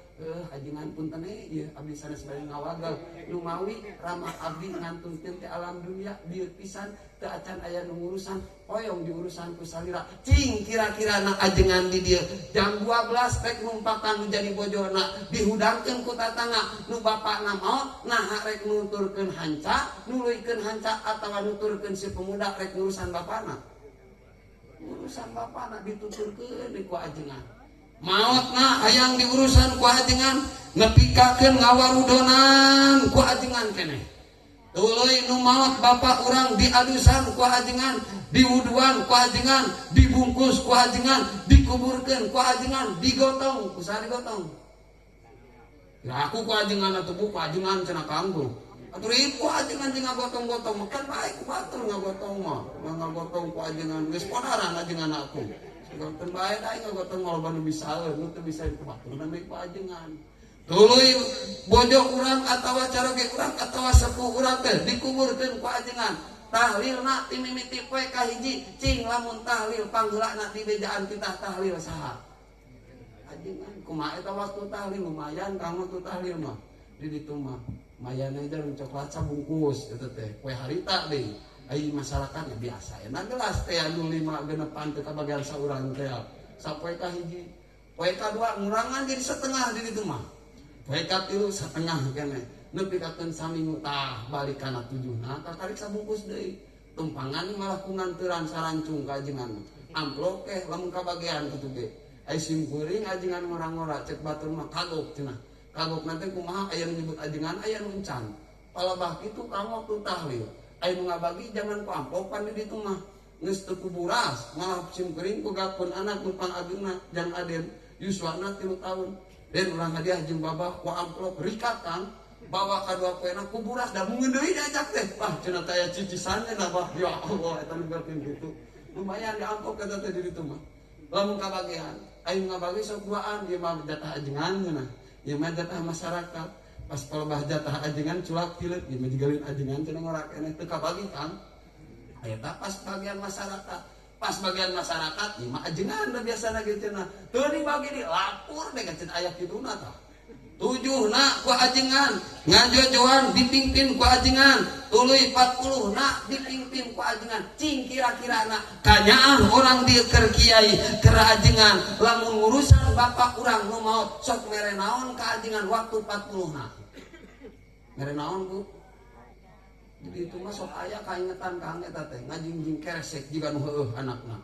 Ajengan punten ieu abdi sanes bari ngawagal lumawi ramah abdi ngantunkeun teh alam dunia bieu pisan teu acan aya nu ngurusan hoyong diurusan ku salira. Cing kira-kira na ajengan di dieu jam 12 rek numpakan nu jadi bojona dihudangkeun ku tatangga nu bapakna maot naha rek nuturkeun hanca nuluykeun hanca atawa nuturkeun si pemuda rek ngurusan bapakna. Urusan bapakna dituturkeun ku ajengan. Maotna hayang diurusan ku ajengan nepikakeun ngawarudonan ku ajengan keneh. Tuluy nu maot bapak urang diadusan ku ajengan, diwuduan ku ajengan, dibungkus ku ajengan, dikuburkeun ku ajengan, digotong ku saha digotong? Ya aku ku ajengan atuh bu, ku ajengan cenah kanggo. Atuh ribu ajengan jeung ngagotong-gotong, makan bae ku batur ngagotong mah. Ngagotong ku ajengan geus podaran ajengan aku. Segala bae da ngagotong loba nu bisaeun, nu teu bisa ku batur namanya ku ajengan. Tuluy bojo urang atawa caroge urang atawa sepuh urang teh dikuburkeun ku ajengan. Tahlilna ti mimiti poe kahiji, cing lamun tahlil pangheulana di bejaan kita tahlil saha? Ajengan. Kumaha eta waktu tahlil lumayan kanggo tu tahlil mah. Di ditu mah lumayan aja coklat sabungkus eta teh kue harita deui. Ai masyarakatnya biasa enak gelas teh anu 5 genepan teh kabagian saurang teh. Sapoe kahiji, poe kadua ngurangan jadi setengah di ditu mah. Poe katilu setengah keneh. Nepi kakeun saminggu tah balik kana tujuhna kakarik sabungkus deui. Tumpangan malah ku nganteran sarancung ka ajengan. Amplop eh lamun kabagian kitu ge. Ai sim kuring ajengan ngora-ngora cek batur mah kagok cenah. Kagok nanti kumaha aya nu nyebut ajengan aya nu encan. Palebah kitu ka waktu tahlil. Aya nu ngabagi jangan ku amplopan di ditu mah. Geus teu ku buras, malah sim kuring ku gapun anak nu pangageungna jang aden yuswana 3 tahun. Den urang hadiah jeung babah ku amplop rikat kan. Bawa ka dua poena ku buras da mungeun deui diajak teh. Wah cenah teh aya cicisan cenah bah. Ya Allah eta nu berarti kitu. Lumayan di amplop eta teh di ditu mah. Lamun kabagian, aya ngabagi sok duaan ieu mah jatah ajengan cenah. Ieu mah jatah masyarakat. Pas palebah jatah ajengan culak tileut ieu mah jigalin ajengan cenah ngorak keneh teu kabagi kan. Eta pas bagian masyarakat. Pas bagian masyarakat ieu mah ajengan da biasana ge cenah. Teu dibagi di lapor deh cenah aya kiduna tah. 7 na ku ajengan ngajojoan dipimpin ku ajengan tuluy 40 na dipimpin ku ajengan. Cing kira-kira na kanyaah orang di keur kiai keur ajengan lamun ngurusan bapak urang nu maot sok mere naon ka ajengan waktu 40 na mere naon bu. Jadi itu mah sok aya kaingetan kang eta teh ngajingjing keresek jiga nu heueuh anakna.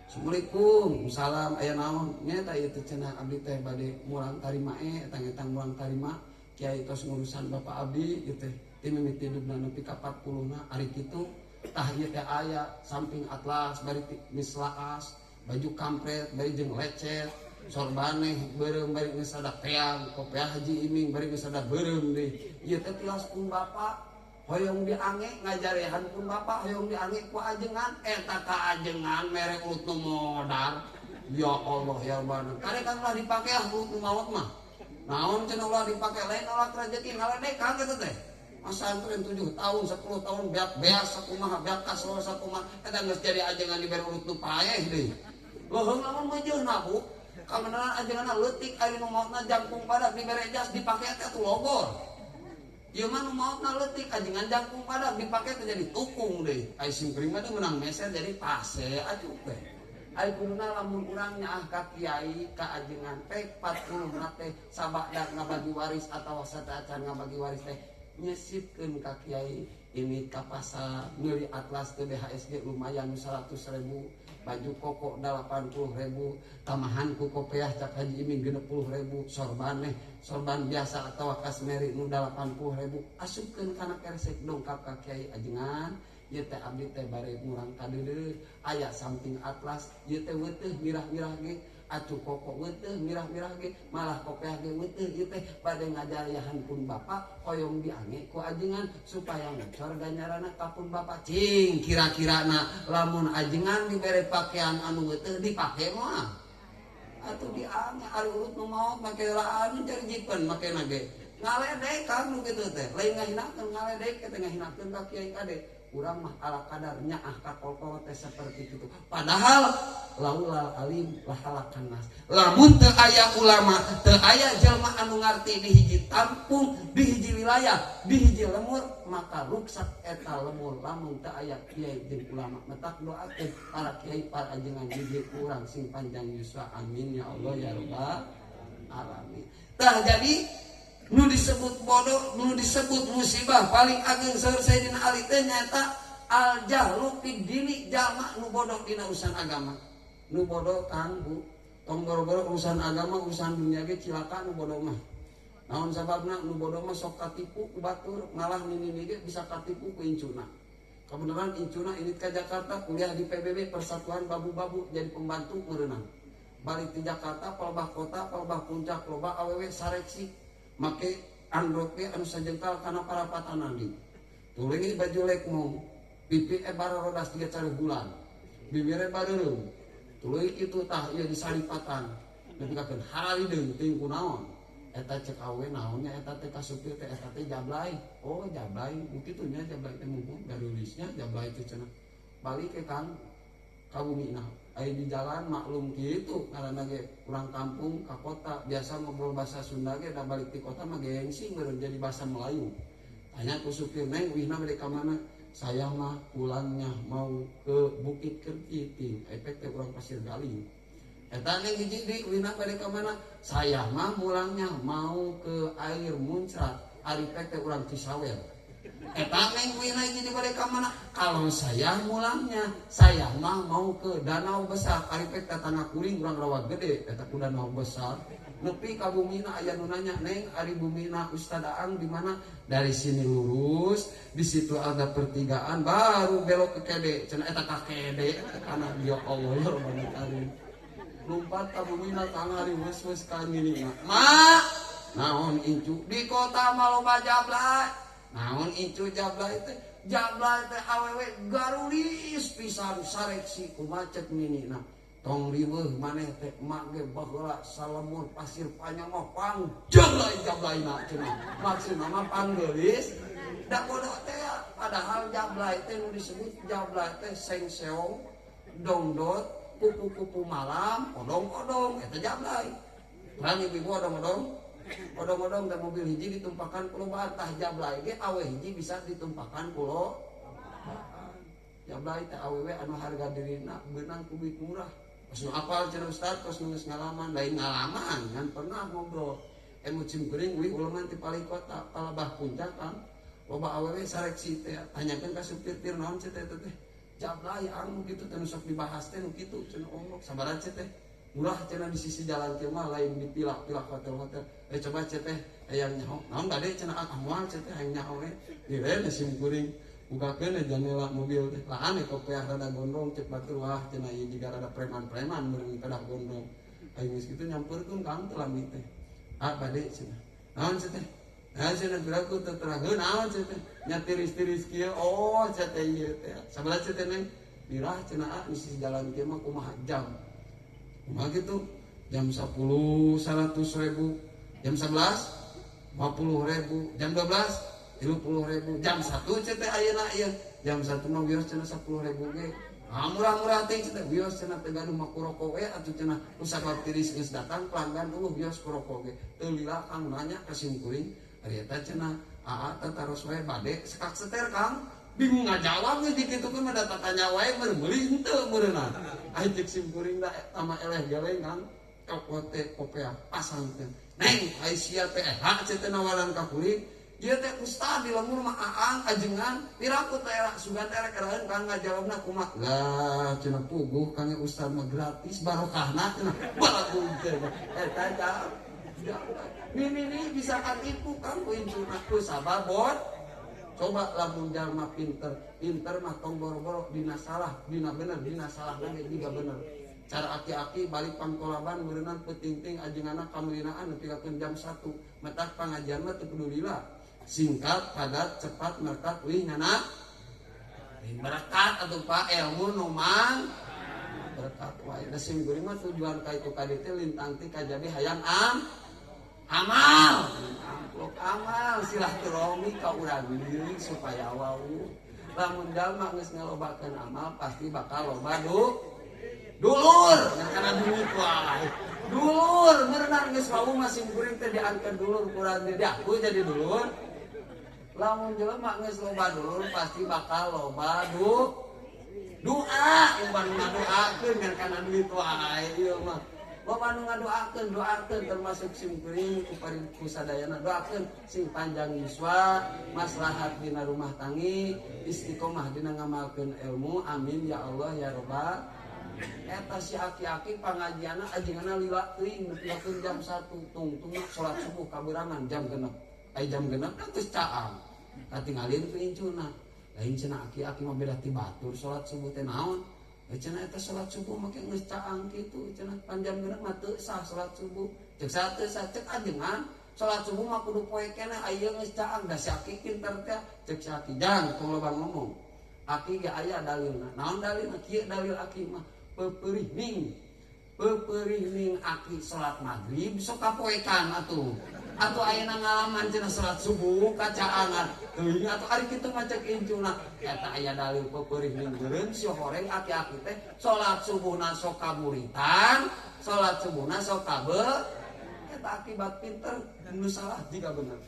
Assalamualaikum, salam aya naon? Nya eta ieu teh cenah abdi teh bade mulang tarima etang-etang mulang tarima kiai tos ngurusan bapak abdi ieu teh ti mimiti hidupna nepi ka 40 na ari kitu tah ieu teh aya samping atlas bari mislaas baju kampret bari jeung lecet sorbaneh beureum bari geus ada peang kopiah Haji Iming bari geus ada beureum deui ieu teh tilas pun bapak hoyong diange ngajarehan pun bapak hoyong diange ku ajengan eta ka ajengan mere urut nu modar. Ya Allah ya Rabbana kare kan ulah dipake ah urut nu maot mah naon cenah ulah dipake lain nolak rezeki ngaledek kang eta teh masantren 7 tahun 10 tahun beak beas sakumaha beak kasro sakumaha eta geus jadi ajengan dibere urut nu paeh deui leuheung lamun meujeuhna bu kameneran ajenganna leutik ari nu maotna jangkung badak dibere jas dipake teh atuh logor. Ieu mah nu maotna leutik ajengan jangkung badak dipake teh jadi tukung deui. Ai sim kuring mah teh meunang meser jadi pase atuh teh. Ai kuduna lamun urang nyaah ka kiai ka ajengan pek 40 na teh sabada ngabagi waris atawa sateuacan ngabagi waris teh nyesipkeun ka kiai ini ka pasar meuli atlas teh BHSG lumayan 100.000 baju koko 80.000 tamahan ku kopiah cak Haji Iming 60.000 sorban sorban biasa atau kasmeri nu 80.000 asupkeun kana keresek dongkap ka kiai ajengan ieu teh abdi teh bare murang kadeudeuh aya samping atlas ieu teh weuteuh mirah-mirah ge Acuh koko weuteuh mirah-mirah ge malah kopeah ge weuteuh ieu teh bade ngajariahan pun bapak hoyong diange ku ajengan supaya ngocor ganjaranna ka pun bapak. Cing kira-kirana lamun ajengan dibere pakaian anu weuteuh dipake moal? Atuh diange, ari urut nu maot make laan cari jipen makena ge. Ngaledek kan nu kitu teh. Lain ngahinakeun, ngaledek teh ngahinakeun ka kiai kade. Urang mah ala kadar nyaah ka kolkol teh seperti itu. Padahal laulal alim lahalakan nas. Lamun teu aya ulama, teu aya jelma anu ngarti di hiji kampung, di hiji wilayah, di hiji lemur, maka ruksak eta lemur lamun teu aya kiai jeung ulama. Matak doakeun para kiai, para ajengan di urang sing panjang yuswa. Amin ya Allah ya rabbal alamin. Tah, jadi nu disebut bodoh, nu disebut musibah paling ageng saur Sayyidina Ali teh nyaeta al jahlu fid dini, jalma nu bodoh dina urusan agama. Nu bodoh, Kang, Bu, tong boro-boro urusan agama, urusan dunia ge cilaka nu bodoh mah. Naon sababna? Nu bodoh mah sok katipu ku batur, malah nini ge bisa katipu ku incuna. Kebenaran incuna ini ke Jakarta kuliah di PBB, Persatuan Babu-Babu, jadi pembantu merenang. Balik di Jakarta, palebah kota, palebah puncak, loba awewe sareksi make androke anu sajengkal kana parapatan andi. Tuluy baju lekmong, pipi barodas tiga cari bulan, bibirnya bareureum. Tuluy kitu tah ieu disalipatan. Nepikakeun hararideung teuing kunaon. Eta cek awe naonnya eta teh ka supir teh, eta teh jablay. Oh, jablay, nu kitu nya jablay teh mumpung garulisnya jablay teh cenah. Balik ke Kang ka bumina. Aya di jalan maklum kitu karena ge urang kampung ka kota biasa ngobrol bahasa Sunda ge da balik di kota mah gengsi meureun jadi bahasa Melayu. Tanya ku supir, "Neng, uihna bade ka mana?" "Saya mah pulangnya mau ke Bukit Kertiting." Efek teh urang Pasir Galing. Eta neng hiji di uihna bade ka mana? "Saya mah pulangnya mau ke Air Muncrat." Ari pek teh urang Cisawer. Eta neng uihna hiji di bade ka mana? "Kalau saya mulangnya, saya mah mau ke Danau Besar." Ari pek tetangga kuring urang Rawa Gede, eta ku Danau Besar. Nepi ka bumina aya nu nanya, "Neng, ari bumina Ustad Aang di mana?" "Dari sini lurus, di situ ada pertigaan, baru belok ke kede." Cenah eta ka kede kana, ya Allah ya Rabbal alamin. Lumpat ka bumina kang ari weus-weus ka nini. "Ma, naon incu?" "Di kota mah loba jablay." "Naon incu jablay teh?" "Jablay teh awewe garulis pisan sareksi." "Kumaha?" cek ninina. "Tong riweuh maneh teh, emak ge baheula salemur Pasir Panjang mah pang jablay jablayna," cenah. Maksudna mah panggeulis da bodoh teh. Padahal jablay teh, nu disebut jablay teh sengseong, dongdot, kupu-kupu malam, odong-odong, eta jablay. Terang ibu-ibu odong-odong? Odong-odong teh mobil hiji ditumpakan ku lobaan. Tah, jablay ge awe hiji bisa ditumpakan ku lobaan. Jablay teh awewe anu harga dirina beunang ku duit murah. Kos nu apal cenah Ustaz, kos nu geus ngalaman, lain ngalaman, ngan pernah ngobrol. Emut sim kuring uih ulengan ti paling kota, palebah puncak kan. Loba awewe sareksi teh, tanyakeun ka supir tir naon teh teh teh. "Jablay anu kitu teh nu sok dibahas teh nu kitu," cenah. "Oh, sabaraha teh?" "Murah," cenah, "di sisi jalan kieu mah lain dipilak-pilak hotel-hotel." "Eh, coba ceh teh hayang nyaho." "Naon bade?" cenah. "Ah, moal," ceh teh, "hayang nyaho we." Direne sim kuring bukakeun jendela mobil teh. Lah, aneh kopeah rada gondrong, cek batur, "Wah," cenah, "ieu jiga rada preman-preman meureun pedah gondrong." Aing geus kitu nyamperkeun Kang teh lami teh. "Ah, bade," cenah. "Naon ceh teh?" "Nah," cenah, "piraku teu terang." "Heuh, naon ceh teh?" "Nya tiris-tiris kieu." "Oh," ceh teh, "ieu teh. Sabaraha ceh teh, Neng?" "Mirah," cenah, "ah, di sisi jalan kieu mah kumaha jam?" "Kumaha kitu?" "Jam 10 100 ribu, jam 11 50 ribu, jam 12 30 ribu, jam 1," ceh teh, "ayeuna ieu jam 1 mah wios," cenah, "10 ribu ge." "Ah, murah-murah teh," ceh teh. "Wios," cenah, "teu gaduh mah ku rokok we atuh," cenah. "Ku sabab tiris geus datang pelanggan eueuh, wios ku rokok ge." Teu lila Kang nanya ka sim kuring, "Ari eta," cenah, "aa teh taros we bade sekak seter." Kang bingung ngajawab ge dikitukeun mah da tatanya wae meuli henteu meureunna. Ai cek sim kuring da eta mah eleh geleng Kang, cokot teh kopeah pasang teh. "Neng, ai sia teh ha?" ceh teh nawaran ka kuring. "Ieu teh ustad di lembur mah aang ajengan piraku teh era sugan teh rek eraeun." Kang ngajawabna kumaha lah cenah? "Puguh Kang, ustad mah gratis barokahna," cenah. Balagung teh eta jawab. Ini nih bisa katipu Kang ku incuna ku sabar bot. Coba lamun jalma pinter, pinter mah tong boro-boro dina salah, dina bener, dina salah lagi juga bener. Cara aki-aki balik pangkolaban meureunan peuting-ting ajenganna kamelinaan nepi ka jam 1. Matak pangajian mah teu peduli lah. Singkat, padat, cepat, merekat, wih ngana berkat atuh, Pak, ilmu nu mang berkat wae. Da sim kuring mah tujuan ka itu ka dieu teh lintang ti kajabi hayang amal. Amplop amal silaturahmi ka urang deui supaya wau. Lamun jalma geus ngalobakeun amal, pasti bakal loba dulur, ngan kana duit wae. Dulur meureunan geus wau mah sim kuring teh diangkeun dulur kurang di aku jadi dulur. Lamun jelema geus loba dulur, pasti bakal loba doa. Loba nu ngadoakeun, ngan kana duit wae ieu mah. Loba nu ngadoakeun, doakeun termasuk sim kuring ku ku sadayana, doakeun sing panjang yuswa, maslahat dina rumah tanggi, istiqomah dina ngamalkeun ilmu. Amin ya Allah ya robbal. Eta si aki-aki pangajianna ajenganna lila teuing nepi ka jam 1, tungtung salat subuh kaberangan jam 6. Ai jam 6 kan geus caang. Katingalin ku incuna. Lain cenah, aki-aki mah beda ti batur, salat subuh teh naon? Eh, cenah, eta salat subuh make geus caang kitu cenah, pan jam 6 mah teu sah salat subuh. Cek saha teu sah? Cek ajengan. Salat subuh mah kudu poe keneh, aya geus caang, da si aki pinter teh. Cek si aki, "Jang, tong loba ngomong. Aki ge aya dalilna." Naon dalilna? Kieu dalil aki mah, peperih ning. Peperih ning aki salat maghrib sok kapoekan atuh. Atuh ayeuna ngalaman cenah salat subuh kacaangan. Teuing atuh ari kitu mah, cek incuna. Eta aya dalil peperih ning beureum si horeng aki-aki teh salat subuhna sok kaburitan, salat subuhna sok kabe. Eta akibat pinter nu salah jika bener.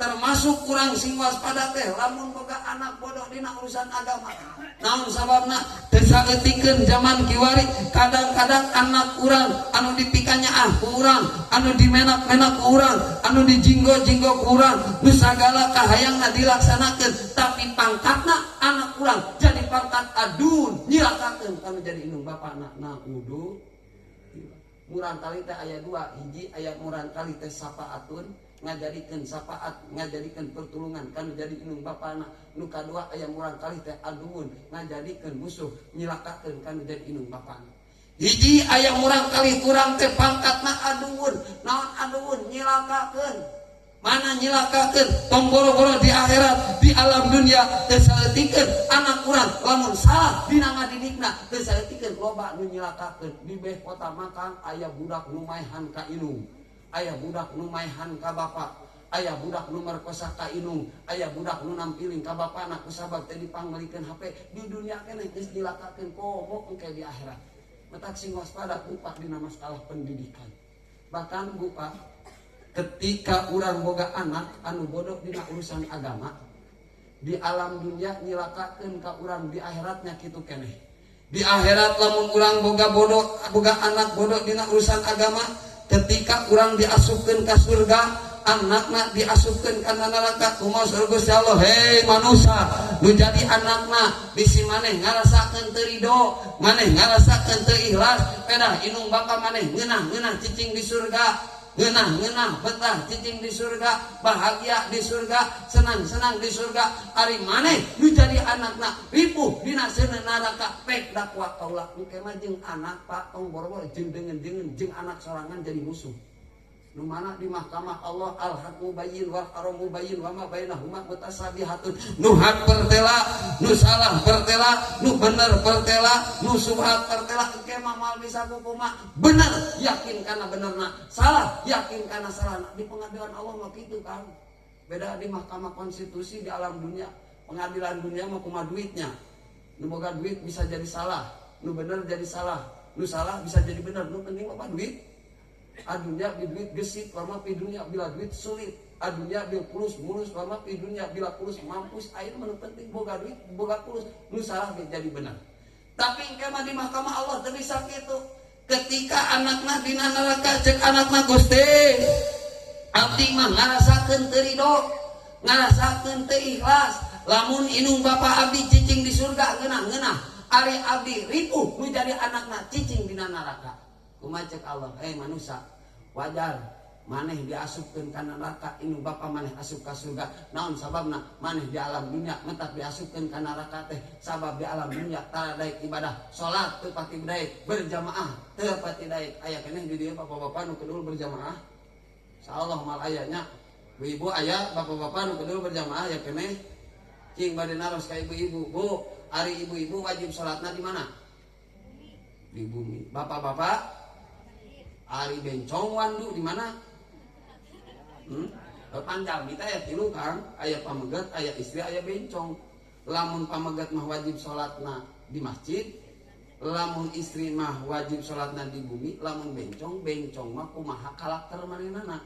Termasuk kurang sing waspada teh lamun boga anak bodoh dina urusan agama. Naon sababna? Teu saeutikeun zaman kiwari, kadang-kadang anak urang anu dipikanyaah ku urang, anu dimenak-menak ku urang, anu dijinggo-jinggo ku urang, nu sagala kahayangna dilaksanakeun, tapi pangkatna anak urang jadi pangkat adun, nyilakakeun kanu jadi indung bapana. Naudu. Murang kali teh aya dua, hiji aya murang kali teh sapaatun, ngajadikeun sapaat, ngajadikeun pertulungan kanu jadi indung bapana. Nu kadua aya murang kali teh aduun, ngajadikeun musuh, nyilakakeun kanu jadi indung bapana. Hiji aya murang kali urang teh pangkatna aduun. Naon aduun? Nyilakakeun. Mana nyilakakeun? Tong boro-boro di akhirat, di alam dunia teu saeutikeun anak urang lamun salah dina ngadidikna, teu saeutikeun loba nu nyilakakeun. Di beh kota Makang aya budak nu maehan ka indung, aya budak nu maehan ka bapak, aya budak nu merkosa ka indung, aya budak nu nampiling ka bapana kusabab teh dipangmeulikeun HP. Di dunia keneh geus nyilakakeun, komo engke di akhirat. Matak sing waspada, Bupak, dina masalah pendidikan. Bahkan, Bupak, ketika urang boga anak anu bodoh dina urusan agama, di alam dunia nyilakakeun ka urang, di akhiratnya kitu keneh. Di akhirat lamun urang boga anak bodoh dina urusan agama, ketika urang diasupkeun ka surga, anakna diasupkeun ka neraka. Kumaha surga Gusti Allah? "Hei manusia nu jadi anakna, bisi maneh ngarasakeun teu ridho, maneh ngarasakeun teu ikhlas, pedah indung bapa maneh ngeunah-ngeunah cicing di surga, ngeunah-ngeunah betah cicing di surga, bahagia di surga, senang-senang di surga. Ari maneh nu jadi anakna ripuh dina seuneu neraka, pek dakwa kaula." Engke mah jeung anak, Pak, tong boro-boro jeung deungeun-deungeun, jeung anak sorangan jadi musuh. Nu mana di mahkamah Allah al haqqu bayyin wal haramu bayyin wa ma bainahuma mutasabihatun. Nu hak pertela, nu salah pertela, nu bener pertela, nu subhat pertela. Engke mah moal bisa kumaha, bener yakin kana benerna, salah yakin kana salahna. Di pengadilan Allah mah kitu kan. Beda di mahkamah konstitusi di alam dunia. Pengadilan dunia mah kumaha duitnya. Nu boga duit bisa jadi salah, nu bener jadi salah, nu salah bisa jadi bener, nu penting loba duit. Adunya bi duit gesit, wama fi dunya bila duit sulit. Adunya bil fulus mulus, wama fi dunya bila fulus mampus. Ayeuna mah nu penting boga duit, boga fulus, nu salah jadi benar. Tapi engke mah di mahkamah Allah teu bisa kitu. Ketika anakna dina neraka, cek anakna, "Gusti, abdi mah ngarasakeun teu ridho, ngarasakeun teu ikhlas. Lamun indung bapa abdi cicing di surga ngeunah-ngeunah, ari abdi ripuh nu jadi anakna cicing dina neraka." Kumaha cek Allah? "Eh manusia, wajar. Maneh diasupkeun kana neraka, indung bapa maneh asup ka surga. Naon sababna maneh di alam dunia mentak diasupkeun ka neraka teh? Sabab di alam dunia tara daek ibadah, salat teu pati daek, berjamaah teu pati daek. Aya keneh di dieu bapak-bapak nu kedul berjamaah? Insyaallah mal aya nya. Ibu aya bapak-bapak nu kedul berjamaah ya keneh? Cing bade naros ka ibu-ibu. Bu, ari ibu-ibu wajib salatna di mana? Di bumi. Bapak-bapak? Ari bencong wandu di mana? Panjang kita aya tilu, Kang, aya pameget, aya istri, aya bencong. Lamun pameget mah wajib salatna di masjid, lamun istri mah wajib salatna di bumi, lamun bencong, bencong mah kumaha karakter manehna.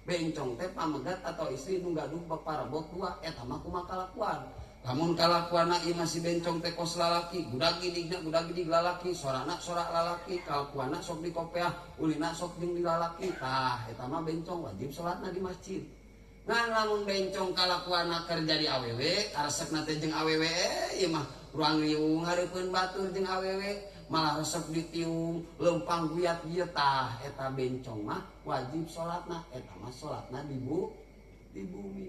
Bencong teh pameget atau istri nu gaduh parabot dua, eta mah kumaha kalakuan. Lamun kalakuanna ieu masih bencong teh kos lalaki, budak gidigna budak gidig lalaki, sorana sorak lalaki, kalakuanna sok dikopeah, ulina sok jeung di lalaki, tah eta mah bencong wajib salatna di masjid. Ngan lamun bencong kalakuanna keur jadi awewe, karesepna teh jeung awewe, ieu mah ruang riung hareupeun batur jeung awewe, malah resep ditiung, leumpang guyat ieu, tah eta bencong mah wajib salatna, eta mah salatna di bumi.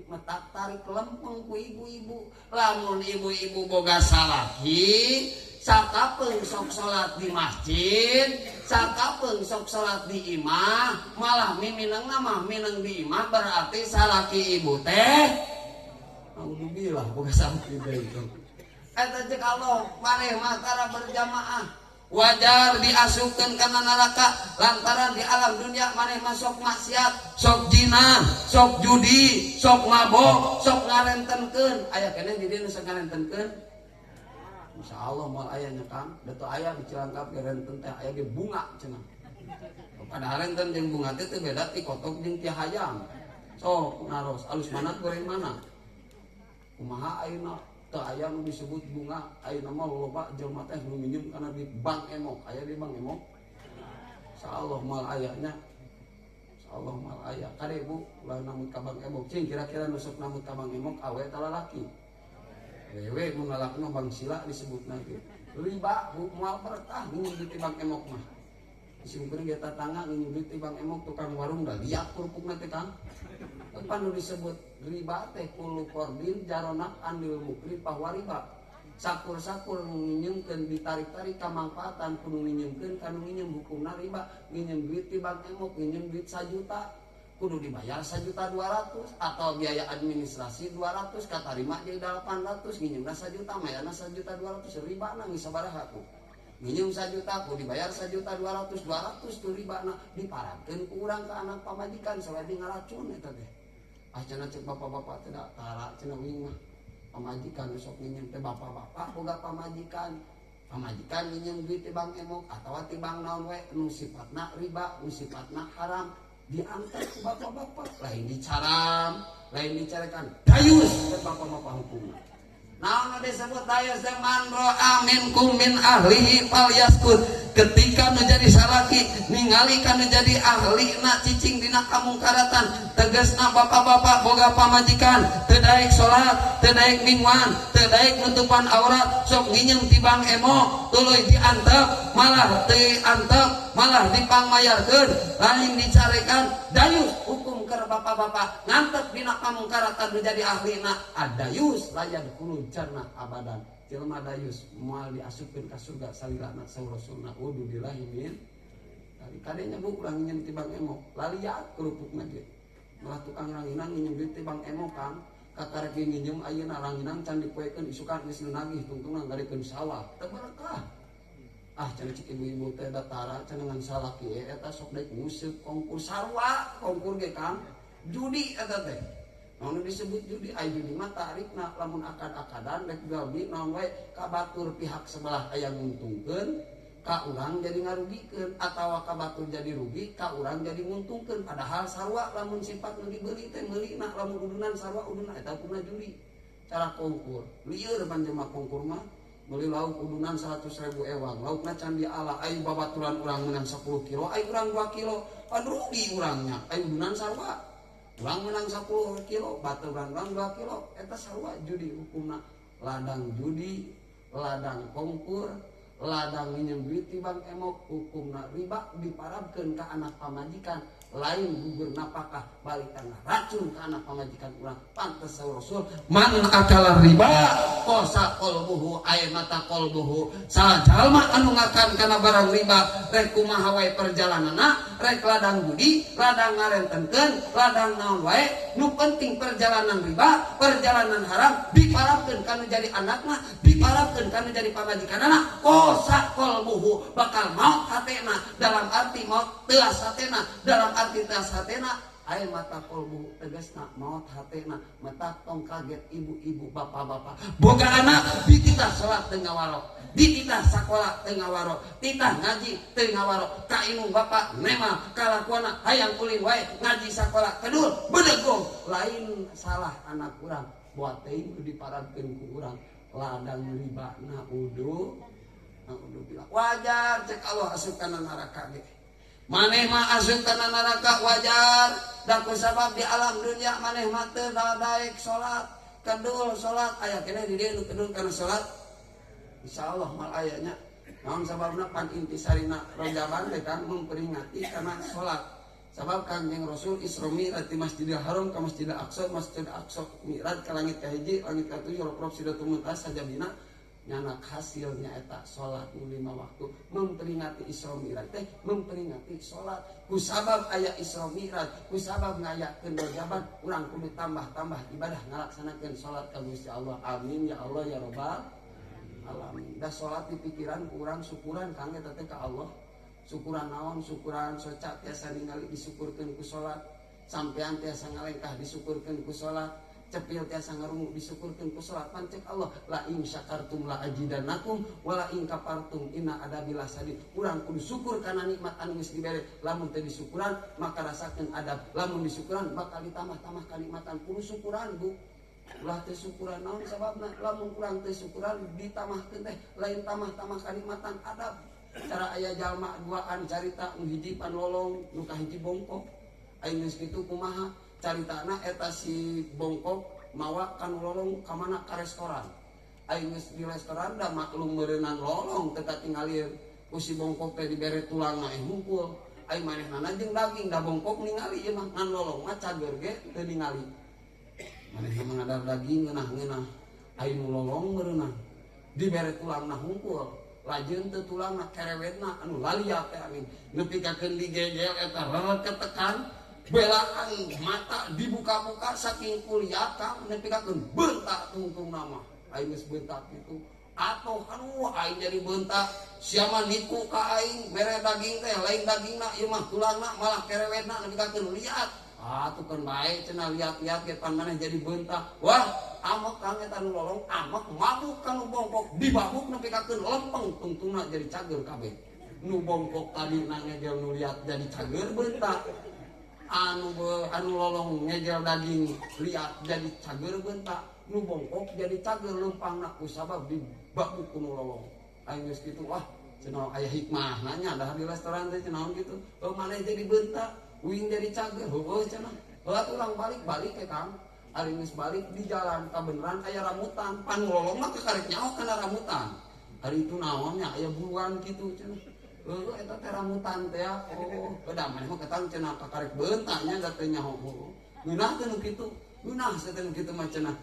Metak tarik lempeng ku ibu-ibu, lamun ibu-ibu boga salaki sakapeung sok salat di masjid, sakapeung sok salat di imah, malah miminengna mah mineng di imah, berarti salaki ibu teh naudzubillah boga salaki bencong. Eta cek Allah, maneh mah tara berjamaah, wajar diasupkeun kana neraka, lantaran di alam dunia maneh mah sok maksiat, sok zina, sok judi, sok mabok, sok ngarentenkeun. Aya keneh di dieu nu sok ngarentenkeun? Insyaallah moal aya nya, Kang. Da teu aya di Cilangkap ge renten teh, aya ge bunga cenah. Padahal renten jeung bunga teh teu beda ti kotok jeung ti hayam. Sok naros, alus mana, goreng mana? Kumaha ayeuna teu aya nu disebut bunga? Ayeuna mah loba jelema teh nu minjem kana di bank emok. Aya di bank emok? Insyaallah moal aya nya. Insyaallah moal aya. Kade, Bu, ulah nambut ka bank emok. Cing kira-kira nu sok nambut ka bank emok awe ta lalaki? Wewe. Mun lalaki mah bank sila disebutna ge. Riba, Bu, moal berkah nginjem duit di bank emok mah. Simkuring ge tatangga nginjem duit di bank emok, tukang warung dah liat kerupukna teh, Kang. Pan nu disebut riba teh kullu qardin jarra naf'an lil muqrid fahuwa riba. Sakur-sakur nginjemkeun ditarik-tarik kamangfaatan kudu nginjemkeun ka nu nginjem, hukumna riba. Nginjem duit di bank emok, nginjem duit 1 juta kudu dibayar 1.200.000 atau biaya administrasi 200, katarima jadi 800. Nginjemna 1 juta, mayarna 1.200.000, riba na geus sabaraha tuh? Nginjem 1 juta kudu dibayar 1.200.000, 200 tuh riba na diparadkeun ku urang ka anak pamajikan selain ngaracun eta teh. Ah, cenah cek bapak-bapak teh tara cenah wing mah pamajikan sok nginjem teh. Bapak-bapak boga pamajikan, pamajikan nginjem duit di bank emok atawa ti bank naon we nu sifatna riba, nu sifatna haram, diangkat ku bapak-bapak, lain dicaram, lain dicarekan, dayus ke bapak-bapak hukumna. Naon nu disebut dayus teh? Man ro'a minkum min ahlihi falyaskut. Ketika nu jadi salaki ningali kan nu jadi ahli na cicing dina kamungkaratan, tegasna bapak-bapak boga pamajikan teu daek salat, teu daek mingguan, teu daek nutupan aurat, sok nginjem ti bank emok, tuluy diantep, malah diantep, malah dipangmayarkeun, lain dicarekan, dayus hukum keur bapak-bapak ngantep dina kamungkaratan nu jadi ahlina. Adayus la yadkhulul jannah abadan. Jelema dayus moal diasupkeun ka surga salilana, saur Rasulna. Billahi min tadi. Kadenya, Bu, ulah nginjem ti bank emok, laliat kerupukna ge. Malah tukang ranginang nginjem duit ti bank emok, Kang, kakarek nginjem ayeuna ranginang can dipoekeun, isukan geus nagih, tungtungna gadekeun sawah, teu berkah. Ah, cenah cek ibu-ibu teh datara cenah ngan salaki eta sok daek nguseup kongkur, sarua kongkur ge, Kang, judi eta teh. Naon disebut judi? Ai judi mah tarikna lamun akad-akadan rek jual beli naon wae, ka batur pihak sebelah aya nguntungkeun, ka urang jadi ngarugikeun, atawa ka batur jadi rugi, ka urang jadi nguntungkeun, padahal sarua lamun sifat nu dibeli teh meulina, lamun udunan sarua uduna, eta hukumna judi. Cara kongkur lieur pan jelema kongkur mah meuli lauk udunan 100 ribu ewang, laukna can diala, ayo babaturan urang menang 10 kilo, ayo urang 2 kilo, pan rugi urangnya. Ayo udunan sarua, urang menang 10 kilo, baturan urang 2 kilo, eta sarua judi hukumna. Ladang judi, ladang kongkur, Ladang minjem duit di bank emok hukumna riba, diparabkeun ka anak pamajikan, lain gugur napakah, balikan racun ka anak pamajikan urang. Pantes saur Rasul, man akala riba qasa qalbuhu ay mata qalbuhu. Sajalma anu ngakan kana barang riba, rek kumaha wae perjalananna, rek ladang judi, ladang ngarentenkeun, ladang naon wae, nu penting perjalanan riba, perjalanan haram diparabkeun kanu jadi anakna, diparabkeun kanu jadi pamajikanana, qasa qalbuhu, bakal maut hatena. Dalam arti maut teuas hatena, dalam arti teuas hatena ay mata qalbu, tegasna maut hatena. Mata tong kaget ibu-ibu, bapak-bapak, boga anak dititah salat teu ngawaro, dititah sakola teu ngawaro, titah ngaji teu ngawaro, ka indung bapak nema kalakuana hayang ulin wae, ngaji sakola kedul bedegong. Lain salah anak urang, buat teuing nu diparabkeun ku urang ladang riba na udu na udu bila. Wajar cek Allah asup kana neraka ge. Maneh mah asup kana neraka wajar, da ku sabab di alam dunia maneh mah teu daek salat, kedul salat. Aya keneh di dieu nu kedul kana salat? Insyaallah mal ayanya. Naon sababna? Pan intisarina Rojaban teh kan memperingati karena salat. Sabab Kangjeng Rasul Isra Mi'raj di Masjidil Haram ke Masjidil Aqsa, Masjidil Aqsa Mi'raj ke langit kahiji, langit katujuh, roprop Sidratul Muntaha, sajabina nyanak hasilnya eta salat nu lima waktu. Memperingati Isra Mi'raj teh memperingati salat. Ku sabab aya Isra Mi'raj, ku sabab ngayakeun Rojaban, urang kudu tambah-tambah ibadah ngalaksanakeun salat ka Gusti Allah. Amin ya Allah ya Rabbal alamin. Da salat di pikiran ku urang syukuran, Kang, eta teh ka Allah. Syukuran naon? Syukuran soca tiasa ningali, disyukurkeun ku salat. Sampean tiasa ngalengkah, disyukurkeun ku salat. Cepil tiasa ngarungu, disyukurkeun ku salat. Pancek Allah, la in syakartum la azidannakum wa la in kafartum inna adzabi lasyadid. Urang kudu syukur kana nikmat anu geus dibere. Lamun teu disyukuran maka rasakeun adab, lamun disyukuran bakal ditambah-tambah kanikmatan. Kudu syukuran, Bu, ulah teu syukuran. Naon sababna? Lamun kurang teu syukuran ditambahkeun teh lain tambah-tambah kanikmatan, adab. Cara aya jalma duaan carita, nu hiji pan lolong, nu kahiji bongkok. Aing geus kitu kumaha caritana, eta si bongkok mawa kan lolong ka mana? Ka restoran. Aing geus di restoran, da maklum meureunnan lolong teu katingalieun ku si bongkok teh dibere tulang mah hungkul, aing manehna jeung daging. Da bongkok ningali ieu mah, ngan lolong mah cager ge teu ningali. Manehna mah ngadar daging ngeunah-ngeunah, aing nu lolong meureunnan dibere tulangna hungkul, lajeng teu tulangna, kerewetna anu laliat teh amin nepi ka keun digegel eta ketekan belaan mata dibuka-buka saking kuliah, Kang, nepi ka keun bentak tungtungna mah. Aing geus bentak kitu atuh, aduh, aing jadi bentak, sia mah nipu ka aing, mere daging teh lain dagingna ieu mah, tulangna malah kerewetna nepi ka keun liat. Ah, tuh kan bae cenah, liat-liat ge pan maneh jadi bentak. Wah, amek, Kang, eta nu lolong amek, mabuk kan nu bongkok, dibabuk nepi ka keun lempeng tungtungna jadi cager kabeh. Nu bongkok tadi na ngegel nu liat jadi cager bentak, anu be, anu lolong ngegel daging liat jadi cager bentak, nu bongkok jadi cager lempangna ku sabab dibabuk ku nu lolong. Aing geus kitu, wah cenah, aya hikmah nanya dah di restoran teh cenah gitu, oh maneh jadi bentak, uing jadi cager. Heueuh cenah, heuh atuh urang balik-balik ke, Kang. Ari geus balik di jalan kabeneran aya rambutan. Pan lolong mah kakarek nyaho kana rambutan. Ari itu naonnya, aya buruan kitu cenah. Heueuh, eta teh rambutan teh. Oh, da maneh mah ketang cenah kakarek bentaknya da teu nyaho. Ngeunah teu nu kitu? Ngeunah teh nu kitu mah cenah.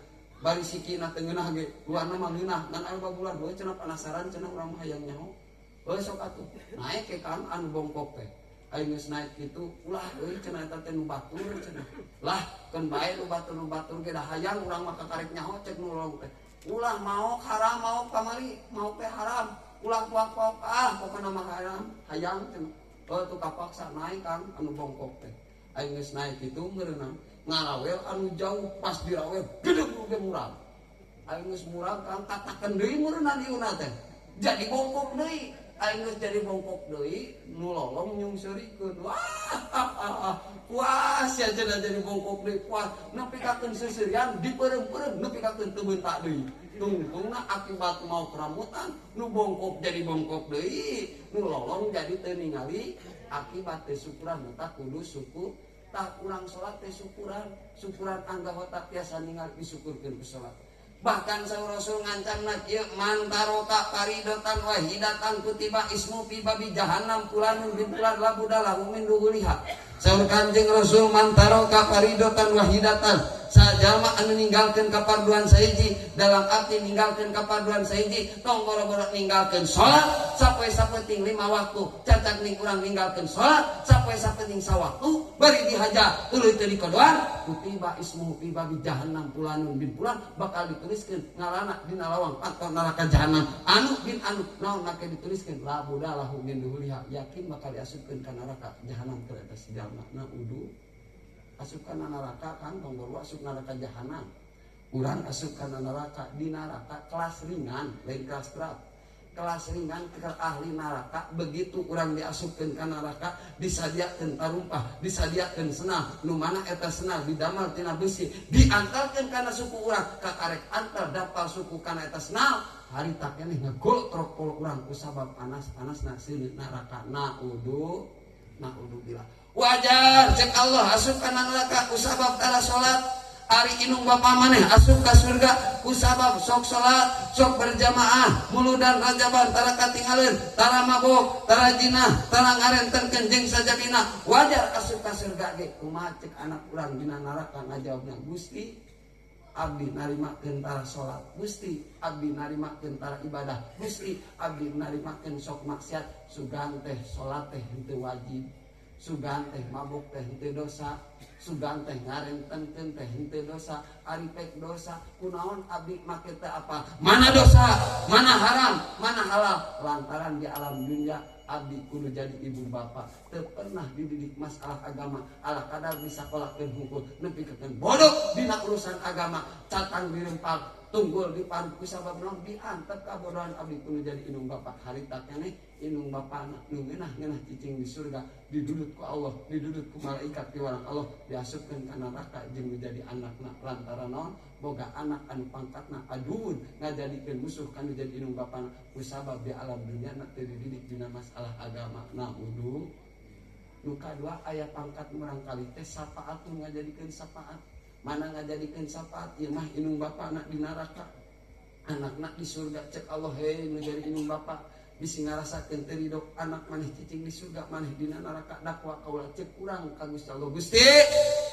Bari sikina teu ngeunah ge, luarna mah ngeunah, ngan aya babulan heueuh cenah, penasaran cenah urang mah hayang nyaho. Heueuh sok atuh. Naik ke kan anu bongkok teh. Aing geus naik kitu, ulah euy cenah, eta teh nu batur cenah. Lah, keun bae nu batur, nu batur ge da hayang urang mah kakarek nyaho cek nu lolong teh. Ulah maok haram, maok kamari, maok teh haram. Ulah kuak-kuak, ah pokona mah haram, hayang cenah. Oh tuh kapaksa naik, Kang, anu bongkok teh. Aing geus naik kitu meureunna ngarawel anu jauh, pas dirawel gede ge murag. Aing geus murag, Kang, katakeun deui meureunna diuna teh. Jadi bongkok deui. Aing geus jadi bongkok deui, nu lolong nyungseurikeun. Wah, puas ya cenah jadi bongkok deui, puas. Nepi ka keun seuseurian dipeureum-peureum nepi ka keun teu beuntak deui. Tungtungna akibat mau kerambutan, nu bongkok jadi bongkok deui, nu lolong jadi teu ningali akibat teu syukuran. Tah kudu syukur. Tah urang salat teh syukuran, syukuran anggah otak tiasa ningali, disyukurkeun ku salat. Bahkan saur Rasul ngancamna kieu, man taroka faridotan wahidatan kutiba ismu fi babi jahannam fulanun bin fulan la budda lahu min dukhuliha. Saur Kanjeng Rasul, man taroka faridotan wahidatan, sajalma anu ninggalkeun kaparduan sahiji, dalam arti ninggalkeun kaparduan sahiji tong boro-boro ninggalkeun salat sapoe sapenting 5 waktu, cacak ning urang ninggalkeun salat sapoe sapenting sawaktu bari dihaja tuluy teu dikodoan, kutiba ismu fi babi jahannam fulanun bin fulan, bakal dituliskeun ngarana dina lawang panto neraka jahanam anu bin anu. Naon make dituliskeun? La budda lahu min dukhuliha, yakin bakal diasupkeun ka neraka jahanam keur eta si jalma. Na udu asup kana neraka kan, tong boro asup neraka jahanam, urang asup kana neraka di neraka kelas ringan, lain kelas berat, kelas ringan ke ahli neraka. Begitu urang diasupkeun ka neraka, disadiakeun tarumpah, disadiakeun senal, nu mana eta senal didamel tina besi, diantarkeun kana suku urang. Kakarek antar dapal suku kana eta senal, harita keneh ngegoltrok pol urang kusabab panas-panasna seuneu neraka. Na udu, na udu bila wajar cek Allah asup kana neraka kusabab tara salat. Ari indung bapa maneh asup ka surga kusabab sok salat, sok berjamaah, muludan rajaban tara katingaleun, tara mabok, tara jinah, tara ngarentenkeun jeung sajabina, wajar asup ka surga ge. Kumaha cek anak urang dina neraka ngajawabna? Gusti, abdi narimakeun tara salat, Gusti, abdi narimakeun tara ibadah, Gusti, abdi narimakeun sok maksiat. Sugan teh salat teh henteu wajib, sugan teh mabok teh henteu dosa, sugan teh ngarentenkeun teh henteu dosa, ari pek dosa kunaon abdi make teh apa? Mana dosa, mana haram, mana halal? Lantaran di alam dunia abdi kudu jadi ibu bapak teu pernah dididik masalah agama, ala kadar disakolahkeun hungkul, nepikeun bodoh dina urusan agama, catang dirempal, tunggul diparut. Kusabab naon? Diantep kabodohan abdi kudu jadi indung bapak. Harita keneh indung bapana nu ngeunah-ngeunah cicing di surga, didudut ku Allah, didudut ku malaikat piwarang Allah, diasupkeun ka neraka jeung jadi anakna. Lantaran naon? Boga anak anu pangkatna aduun, ngajadikeun musuh kanu jadi indung bapana kusabab di alam dunia na teu dididik dina masalah agama. Nah, udu nu kadua aya pangkat murangkali teh syafaatun, ngajadikeun syafaat. Mana ngajadikeun syafaat? Ieu mah indung bapana di neraka, anakna di surga. Cek Allah, hei nu jadi indung bapa, bisi ngarasakeun teu ridho anak maneh cicing di surga, maneh dina neraka, dakwa kaula. Cek urang ka Gusti Allah, Gusti,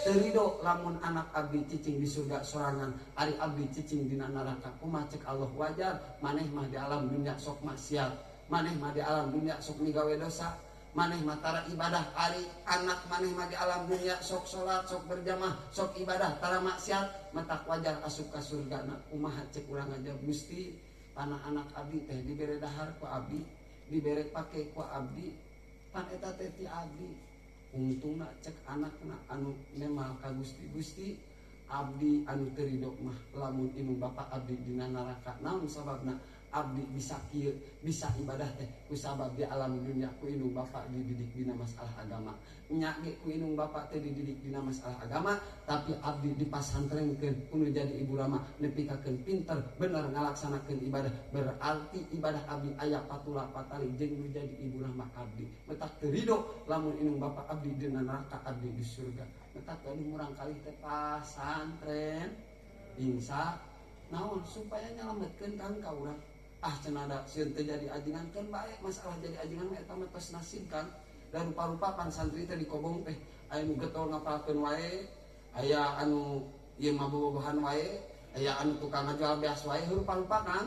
teu ridho lamun anak abdi cicing di surga sorangan, ari abdi cicing dina neraka. Kumaha cek Allah? Wajar, maneh mah di alam dunia sok maksiat, maneh mah di alam dunia sok migawe dosa, maneh mah tara ibadah, ari anak maneh mah di alam dunia sok salat, sok berjamaah, sok ibadah, tara maksiat, matak wajar asup ka surga. Na kumaha cek urang aja? Gusti, tanah anak abdi teh dibere dahar ku abdi, dibere pake ku abdi, pan eta teh ti abdi. Untungna cek anakna anu nemal ka Gusti, Gusti, abdi anu teu ridho mah lamun indung bapa abdi dina neraka. Naon sababna abdi bisa kieu, bisa ibadah teh? Kusabab di alam dunia ku indung bapa dididik dina masalah agama. Nya ge ku indung bapa teh dididik dina masalah agama, tapi abdi dipasantrenkeun kudu jadi ibu rama nepikakeun pinter bener ngalaksanakeun ibadah, berarti ibadah abdi aya patula patali jeung nu jadi ibu rama abdi. Matak teu ridho lamun indung bapa abdi dina neraka, abdi di surga. Matak tadi murangkalih teh pasantren insya naon? Supaya nyelametkeun kang ka urang. Ah, cenah da sieun teu jadi ajengan, keun bae masalah jadi ajengan mah eta mah tos nasib kan. Dan rupa-rupa pan santri teh di kobong teh aya nu getol ngapalkeun wae, aya anu ieu mah bobogohan wae, aya anu tukang ngajual beas wae, rupa-rupa kan.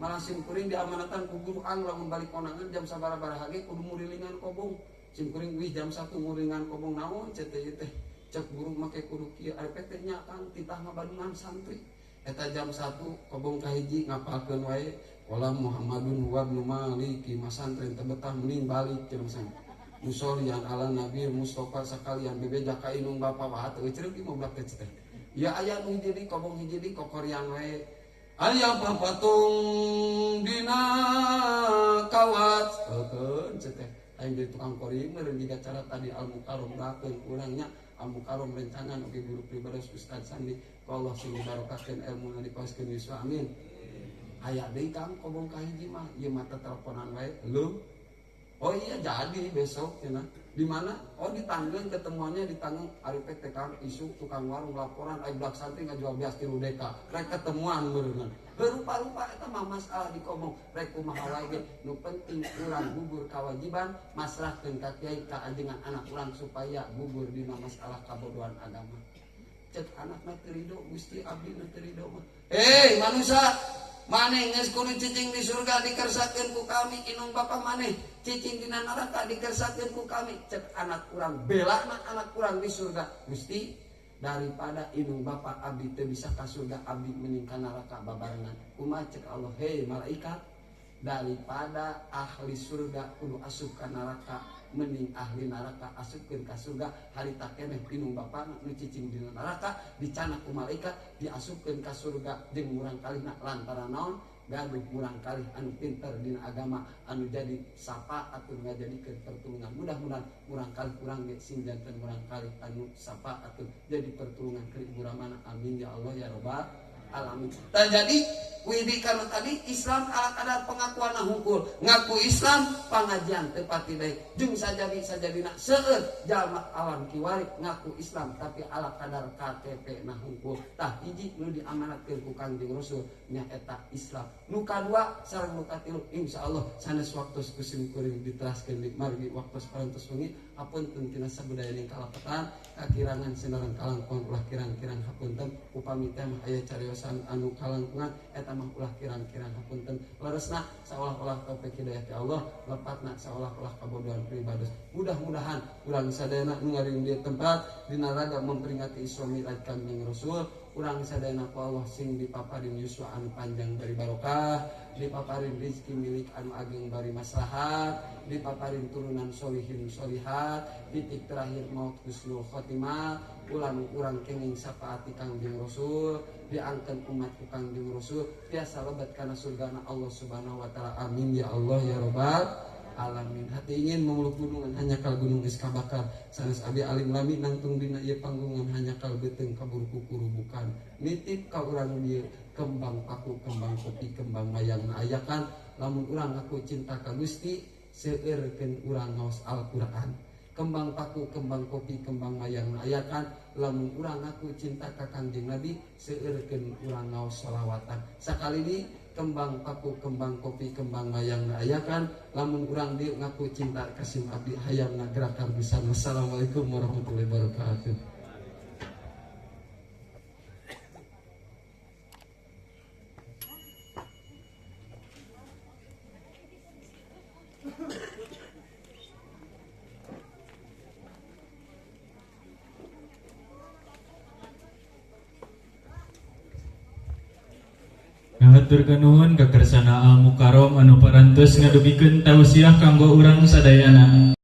Malah sim kuring diamanatan ku guru ang lamun balik konangan jam sabaraha ge kudu murilingan kobong. Sim kuring wih jam 1 murilingan kobong, naon cek teh teh? Cek guru make kudu kieu, ari teh nya kan titah ngabandungan santri. Eta jam 1 kobong kahiji ngapalkeun wae wala Muhammadun wa ibnu Maliki, masantren teu betah mending balik cenah masantren. Musolian ala Nabi Mustafa sakalian bebeja ka indung bapa, wah teu euceuk ieu mah teh teh. Ya aya nu hiji deui, kobong hiji deui kokorian wae. Aya papatung dina kawat. Heukeun cek teh. Aing jadi tukang kori meureun jiga cara tadi Al Mukarrom rakeun urangnya Al Mukarrom rencangan oge guru pribados Ustaz Sandi. Ku Allah sing dibarokahkeun ilmuna, dipaskeun yuswa, amin. Aya deui kang kobong kahiji mah ieu mah teleponan wae. Lu. Oh iya, jadi besok ya. Di mana? Oh, di Tanggeung ketemuannya, di Tanggeung. Ari pek teh kan isu tukang warung laporan ai blak santri ngajual beas 3 deka. Rek ketemuan meureunna. Berupa-rupa eta mah masalah dikomong, rek kumaha wae ge nu penting urang gugur kewajiban masrahkeun ka kiai, ka ajengan anak urang supaya gugur dina masalah kabodohan agama. Cek anak mah teu rido, Gusti, abdi nu teu rido mah. Eh, manusia, maneh geus kudu cicing di surga dikersakeun ku kami, indung bapa maneh cicing dina neraka dikersakeun ku kami. Cek anak urang, belana anak urang di surga, Gusti, daripada indung bapa abdi teu bisa ka surga, abdi mending ka neraka babarengan. Kumaha cek Allah? Hei malaikat, daripada ahli surga kudu asup ka neraka, mending ahli neraka asupkeun ka surga. Harita keneh indung bapana nu cicing dina neraka dicanak ku malaikat diasupkeun ka surga jeung murang kalihna. Lantaran naon? Gaduh murang kalih anu pinter dina agama anu jadi syafaat ngajadikeun pertulungan. Mudah-mudahan murang kalih urang ge sing janten murang kalih anu syafaat jadi pertulungan ke ibu ramana. Amin ya Allah ya robbal alamin. Tah, jadi widi karena tadi Islam ala kadar pengakuan hungkul, ngaku Islam pengajian teu pati deui jeung sajadi sajadina. Seueur jalma alam kiwari ngaku Islam tapi ala kadar KTP na hungkul. Tah, hiji nu diamanatkeun ku Kangjeng Rasul nyaeta Islam. Nu kadua sareng nu katilu insyaallah sanes waktu ku sim kuring diteraskeun di margi waktu parantos wengi. Hapunten tina sabudayaning kalapetan, kakirangan sinareng kalangkungan ulah kirang-kirang hapunten. Upami teh mah aya cariosan anu kalangkungan eta mah ulah kirang-kirang hapunten. Leresna seolah-olah taufik hidayah ti Allah, lepatna seolah-olah kabodohan pribados. Mudah-mudahan urang sadayana nu ngariung di tempat dina raga memperingati Isra Mi'raj Kangjeng Rasul, urang sadayana ku Allah sing dipaparin yuswa anu panjang bari barokah, dipaparin rizki milik anu ageng bari maslahat, dipaparin turunan solihin solihat, titik terakhir maut husnul khotimah. Ulang urang kenging syafaati Kangjeng Rasul, diangkat umat ku Kangjeng Rasul biasa lebet kana surgana Allah Subhanahu wa taala. Amin ya Allah ya robbal alamin. Hati ingin memeluk gunungan, hanjakal gunung geus kabakar. Sanes abi alim lami nangtung dina ieu panggungan, hanjakal beuteung kaburu kukurubukan. Nitip ka urang dieu kembang paku, kembang kopi, kembang mayang ayakan. Lamun urang ngaku cinta ka Gusti, seueurkeun urang ngaos Al-Qur'an. Kembang paku, kembang kopi, kembang mayang ayakan. Lamun urang ngaku cinta ka Kangjeng Nabi, seueurkeun urang ngaos sholawatan. Sakali di kembang paku, kembang kopi, kembang mayang ayakan. Lamun urang dieu ngaku cinta ka sim abdi, hayang gerakan pisan. Wassalamualaikum warahmatullahi wabarakatuh. Ngahaturkeun nuhun ka Kersana Al Mukarrom anu parantos ngadugikeun tausiah kanggo urang sadayana.